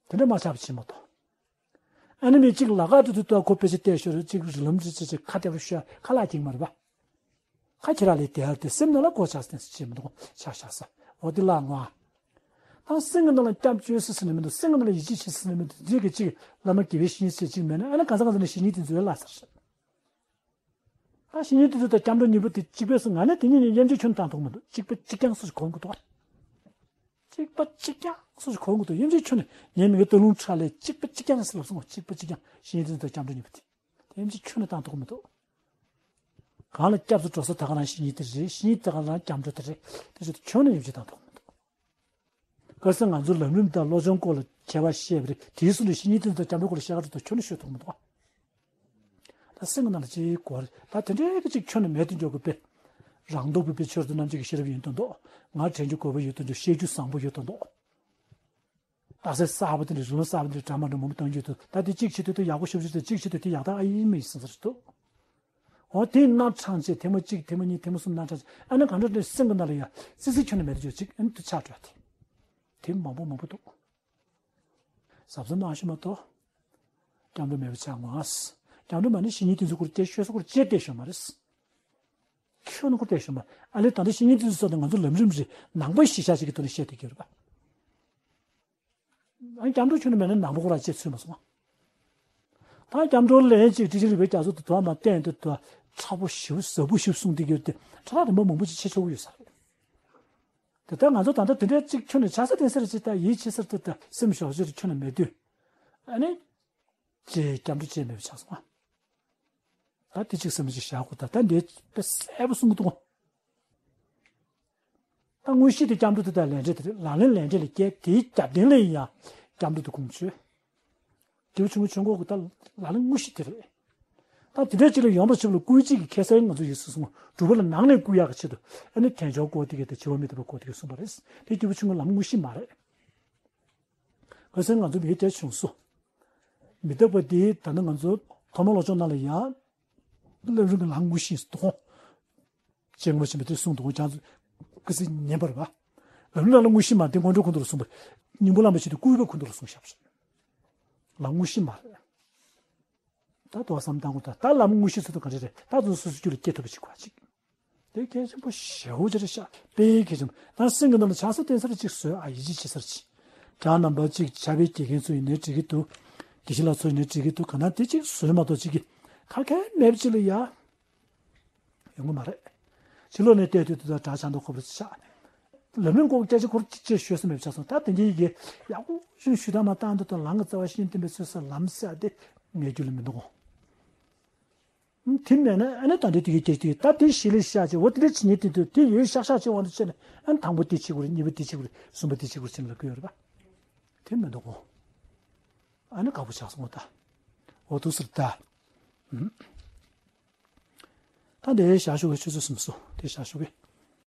དེ་འདྲ་མ་ཆགས་པ་བྱེད་མ་གཏོགས། ཨ་ནི་མི་གཅིག་ལ་ཁ་ཏུ་ཏུ་ཏུ་ཁོ་དཔེ་ཆ་བལྟས་ཤོར་རེད། གཅིག་རི་ལམ་རི་ཅི་ཅི་ཁ་རྒྱབ་རུ་ཤོར་ཁ་ལག་འགྱིང་མ་རེད་པ། ཁ་ཁྱེད་རང་ལས་དེ་ཧར་དེ་སེམས་ནང་ལ་གོ་ཆགས་སྟེ་ཟེར་བྱེད་མི་འདུག་ཆགས་ཆགས་ས་འོ་དེ་ལ་ངོ་། ད་སེམས་ཀྱི་ནང་ལ་སྐྱབས་བཅོལ་སྲིད་ཟེར་ནས་མི་འདུག། སེམས་ཀྱི་ནང་ལ་ཡིད་ཆེས་བྱེད་ཟེར་ནས་མི་འདུག། འདི་གི་གཅིག་བླ་མ་དགེ་བའི་བཤེས་གཉེན་ཟེར་གཅིག་མེད་ན་ཨ་ནི་གང་ཟག་གང་ཟག་ནས་བཤེས་གཉེན་དེ་ཚོའི་ལ་ཟེར། ད་བཤེས་གཉེན་དེ་ཚོ་དང་སྐྱབས་འགྲོ་གཉིས་པོ་དེ་གཅིག་པས་སུ་ང་ནི་དེ་གཉིས་ནི་དབྱེ་འབྱེད་ཁྱོན་བཏང་ཐུབ་མི་འདུག། གཅིག་པ་གཅིག་རྐྱང་སུ་ཞིག་གོ་གི་འདུག། གཅིག་པ་གཅིག་རྐྱང་སུ་ཞིག་གོ་གི་འདུག། དབྱེ་འབྱེད་ཁྱོན་ནས་ངའི་མི་གི་སྟོད་ལུང་ཁྲ་ལས་གཅིག་པ་གཅིག་རྐྱང་ཟེར་ལབ་སོང་། གཅིག་པ་གཅིག་རྐྱང་བཤེས་གཉེན་དེ་ཚོ་དང་སྐྱབས་འགྲོ་གཉིས་པོ་དེ་དབྱེ་འབྱེད་ཁྱོན་ནས་བཏང་ཐུབ་མི་འདུག། གང་ལ་སྐྱབས་སུ་འགྲོ་ས་ད་ག་རང་བཤེས་གཉེན་དེ་རེད། བཤེས་གཉེན་དེ་ག་རང་སྐྱབས་འགྲོ་དེ་རེད། དེ་ཚོ་དེ་ཁྱོན་ནས་དབྱེ་འབྱེད་བཏང་ཐུབ་མི་འདུག། ཁ་སང་ང་ཚོ་ལམ་རིམ་དང་བློ་སྦྱོང་སྐོར་ལ་ཁྱད་པར་བཤད་པ་རེད། དེའི་སུ་ལ་བཤེས་གཉེན་དེ་ཚོ་དང་སྐྱབས་འགྲོ་སྐོར་ལ་བཤད་ག་འགྲོ་དུས་ཁྱོན་ནས་ཤོད་ཐུབ་མི་འདུག། ད་སེམས་ཀྱི་ནང་ལ་ཅིག་གོ་རེད། ད་དེ་འདྲའི་གི་ཅིག་ཁྱོན་ནས་མེད་དུ་འཇོག་དགོས་པས། རང་ལྡོག་ཕུད་པའི་ཆོས་སུ་རྣམ་འབྱེད་ཀྱི་ཤེས་རབ་ཡིན་དུ་འདོགས། ང་དྲན་རྒྱུ་དགོས་པ་ཡོད་དུ་འདོགས། བཤད་རྒྱུ་བཟང་པོ་ཡོད་དུ་འདོགས། རྟགས་གསལ་གསར་པ་དེ་འདྲ་རི་ལུང་གསར་པ་དེ་འདྲ་འདྲ་མ་འདྲ་མང་པོ་བཏང་རྒྱུ་དུ་ད་དེ་གཅིག་བྱེད་དུས་དུ་ཡག་པོ་ཞབས་ཞུ་དེ་གཅིག་བྱེད་དུས་དེ་ཡག་ཐག་ཨ་ཡིན་མི་ཡིན་སྲིད་ཟེར་འདུག། འོ་དེ་ནང་དྲངས་བྱས་ཐེངས་མ་གཅིག་ཐེངས་མ་གཉིས་ཐེངས་མ་གསུམ་ནང་དྲངས་བྱས་ཨ་ནི་གང་འདྲ་འདྲ་སེམས་ཀྱི་ནང་ལ་ཡ་ཙི་ཙི་ཁྱོན་ནས་མེད་དུ་འཇོག་ཅིག་ཨ་ནི་དུ་ཆགས་འགྲོ་ཡ་དེ། དེ་མང་པོ་མང་པོ་འདུག། གཟབ་གཟབ་གནང་ཤོག་མ་གཏོགས། སྐྱབས་འགྲོ་མེད་པ་ཆགས་ངོ་ཨ། སྐྱབས་འགྲོ་མ་ནི་བཤེས་གཉེན་དེ་ཚོ་སྐོར་བལྟས་ཤོད་ས་སྐོར་བཅད་བལྟས་ཤོད་མ་རེད། ཁྱོད་ནི་སྐོར་བལྟས་ཤོད་མ་ཨ་ལས་ད་ལྟ་བཤེས་གཉེན་དེ་ཚོ་སོགས་དང་ང་ཚོ་ལམ་རིམ་རེད། ནང་པ་གཞི་བཞག་ཅིག་གི་ཐོག་ནས་བཤད་བསྡད་ཀྱི་ཡོད་རེད་པ། ཨ་སྐྱབས་འགྲོ་ཁྱོད་ནི་མེད་ན་ནང་པ་ཁོ་རང་བཅད་ཚུལ་མ་སོང་ཨ། ད་སྐྱབས་འགྲོ་ལན་ཅིག་ཁྲི་ཆེན་རིག་པའི་རྒྱ་མཚོ་དུ་དོ་མ་བསྟན་དུ་དོ་མཁྲེགས་པོ་ཞིབ་ཟབ་པོ་ཞིབ་གསུངས་བསྡད་ཀྱི་ཡོད་དེ་ཁྲ་ཁྲ་རིམ་པ་མང་པོ་ཅིག་བྱེད་ཆོག་གི་ཡོད་ས་རེད། དེ་ལྟར་ང་ཚོ་ད་ལྟ་དེ་འདྲའི་གཅིག་ཁྱོན་ནས་ཆགས་ས་བསྟན་ས་རེད་ཅེས་ད་ཡིད་ཆེས་ས་རེད་ད་སེམས་ཞོག་ཅེས་ཁྱོན་ནས་མེད་དུས། ཨ་ནི། ཅེས་སྐྱབས་འགྲོ་ཅེས་མེད་པ་ཆགས་སོང་ཨ། ད་དེ་གཅིག་སེམས་ཅིག་བཞག་དགོས་ད་ད་འདི་དཔེ་གསལ་པོ་གསུང་གི་འདུག་གོ། ད་དངོས་གཞི་དེ་སྐྱབས་འགྲོ་དེ་དང་ལས་འབྲས་དེ་རེད། ལག་ལེན་ལས་འབྲས་ལ་སྐྱེལ་དེའི་རྒྱབ་རྟེན་ལ་ཡིན་ཡང་སྐྱབས་འགྲོ་དེ་ཁུངས་བཅོལ། དེ་བ་ཆུང་ངུ་ཆུང་ཀོ་གི་ད་ལག་ལེན་དངོས་གཞི་དེ་རེད། ད་དེ་འདྲའི་ཅིག་ལ་ཡོངས་པ་ཆེ་བ་ལ་བསྐུལ་ཅིག་གི་ཁ་སང་ང་ཚོ་ཡིག་སྲོལ་སྲུང་སྒྲུབ་པ་ལ་ནང་ནས་བསྐུལ་ཡག་གི་ཆེད་དུ་ཨ་ནི་དལ་འབྱོར་བཀོད་དེ་གི་དང་འཆི་བ་མི་རྟག་པ་བཀོད་དེ་གི་གསུངས་པ་རེད། དེ་སྐྱེས་བུ་ཆུང་ངུ་ལམ་དངོས་གཞི་མ་རེད། ཁ་སང་ང་ཚོ་མི་དེ་བྱུང་སོ། མི་རྟག་པ་དེ་ད་ནི་ང་ཚོ་ཐོག་མ་བློ་སྦྱོང་ནང་ལ་ཡང་། སློབ་རིམ་གྱི་ལམ་དངོས་གཞི་དོ། ཅེས་ངོ་ཤེས་པ་དེ་གསུངས་དོ་ཀྱང་ཀི་སི་ཉན་པར་བ། ལམ་ནང་ལ་དངོས་གཞི་མ་དེ་སྔོན་འགྲོ་ཁོ་ན་ལ་གསུངས་པ། སྙིང་པོ་བླ་མ་ཞིག་ཏུ་བསྐུལ་བའི་ཁོ་ན་ལ་གསུངས་ཤག་ལམ་དངོས་གཞི་མ་རེད། ད་དོ་བསམ་བཏང་དགོས་ད་ད་ལམ་དངོས་གཞི་ཚོ་དང་ག་འདྲ་རེད་ད་དུང་སོ་སོ་རྒྱུད་ལ་སྐྱེ་ཐུབ་པ་ཞིག་དགོས་ཅིག་དེ་གལ་ཆེན་པོ་ཞེ་པོ་ཅིག་རེད་ཤག་དཔེ་གལ་ཆེན་པོ་ད་སེམས་ཀྱི་ནང་ལ་ཆགས་ས་བསྟན་ས་རེ་གཅིག་བཟོས་ཨ་ཡིད་ཆེས་བྱེད་ས་རེ་གཅིག་དགྲ་རྣམ་པ་གཅིག་ཆགས་པའི་དགེ་རྒན་ཚོ་ཡིན་ནའི་འགྲིག་གི་འདུག་དགེ་བཤེས་ལགས་ཚོ་ཡིན་ནའི་འགྲིག་གི་འདུག་ག་ན་དེ་གཅིག་བཟོས་མ་གཏོགས་གཅིག་གི་ཁ་ཁས་མེད་པ་ཅིག་ལ་ཡ། ཡོང་གི་མ་རེད། ཕྱི་ལོགས་ནས་བལྟས་དུས་དུ་དགྲ་ཆགས་མདོག་ཁ་པོ་ཆགས། ལམ་རིམ་སྐོར་སྐད་ཆ་སྐོར་ཅིག་ཅེས་ཤོད་ས་མེད་པ་ཆགས་སོང་ད་དེ་འདྲའི་ཡི་གེ་ཡག་པོ་ཞིག་ཞུ་དག་མ་བཏང་དུས་དུ་ལམ་གྱི་རྩ་བ་ཤེས་བསྟན་པའི་ཚོད་ས་ལམ་ཟེར་དེ་ངའི་རྒྱུད་ལ་མི་འདུག་གོ། དེ་མེད་ན་ཨ་ནི་ད་འདྲའི་དེ་གི་སྐད་ཆ་དེ་ད་དེ་ཤི་ལེ་ཤ་ཆེ་འོ་དེ་འདྲའི་ཕྱི་ཉིན་དེ་དུས་དེ་ཡོད་ཤག་ཤག་ཆེ་བ་འདུག་ཆེ་ནས་ཨ་ནི་དང་པོ་དེ་ཆེ་གུ་རེད་གཉིས་པ་དེ་ཆེ་གུ་རེད་གསུམ་པ་དེ་ཆེ་གུ་རེད་ཟེར་ལ་གི་ཡོད་རེད་པ། དེ་མི་འདུག་གོ། ཨ་ནི་དགའ་པོ་ཆགས་སོང་ད། འོ་དུ་ཟེར་ད། ད་དེ་བཞག་ཞུ་གི་ཆུ་ཚོད་གསུམ་སོ་དེ་བཞག་ཞུ་གི།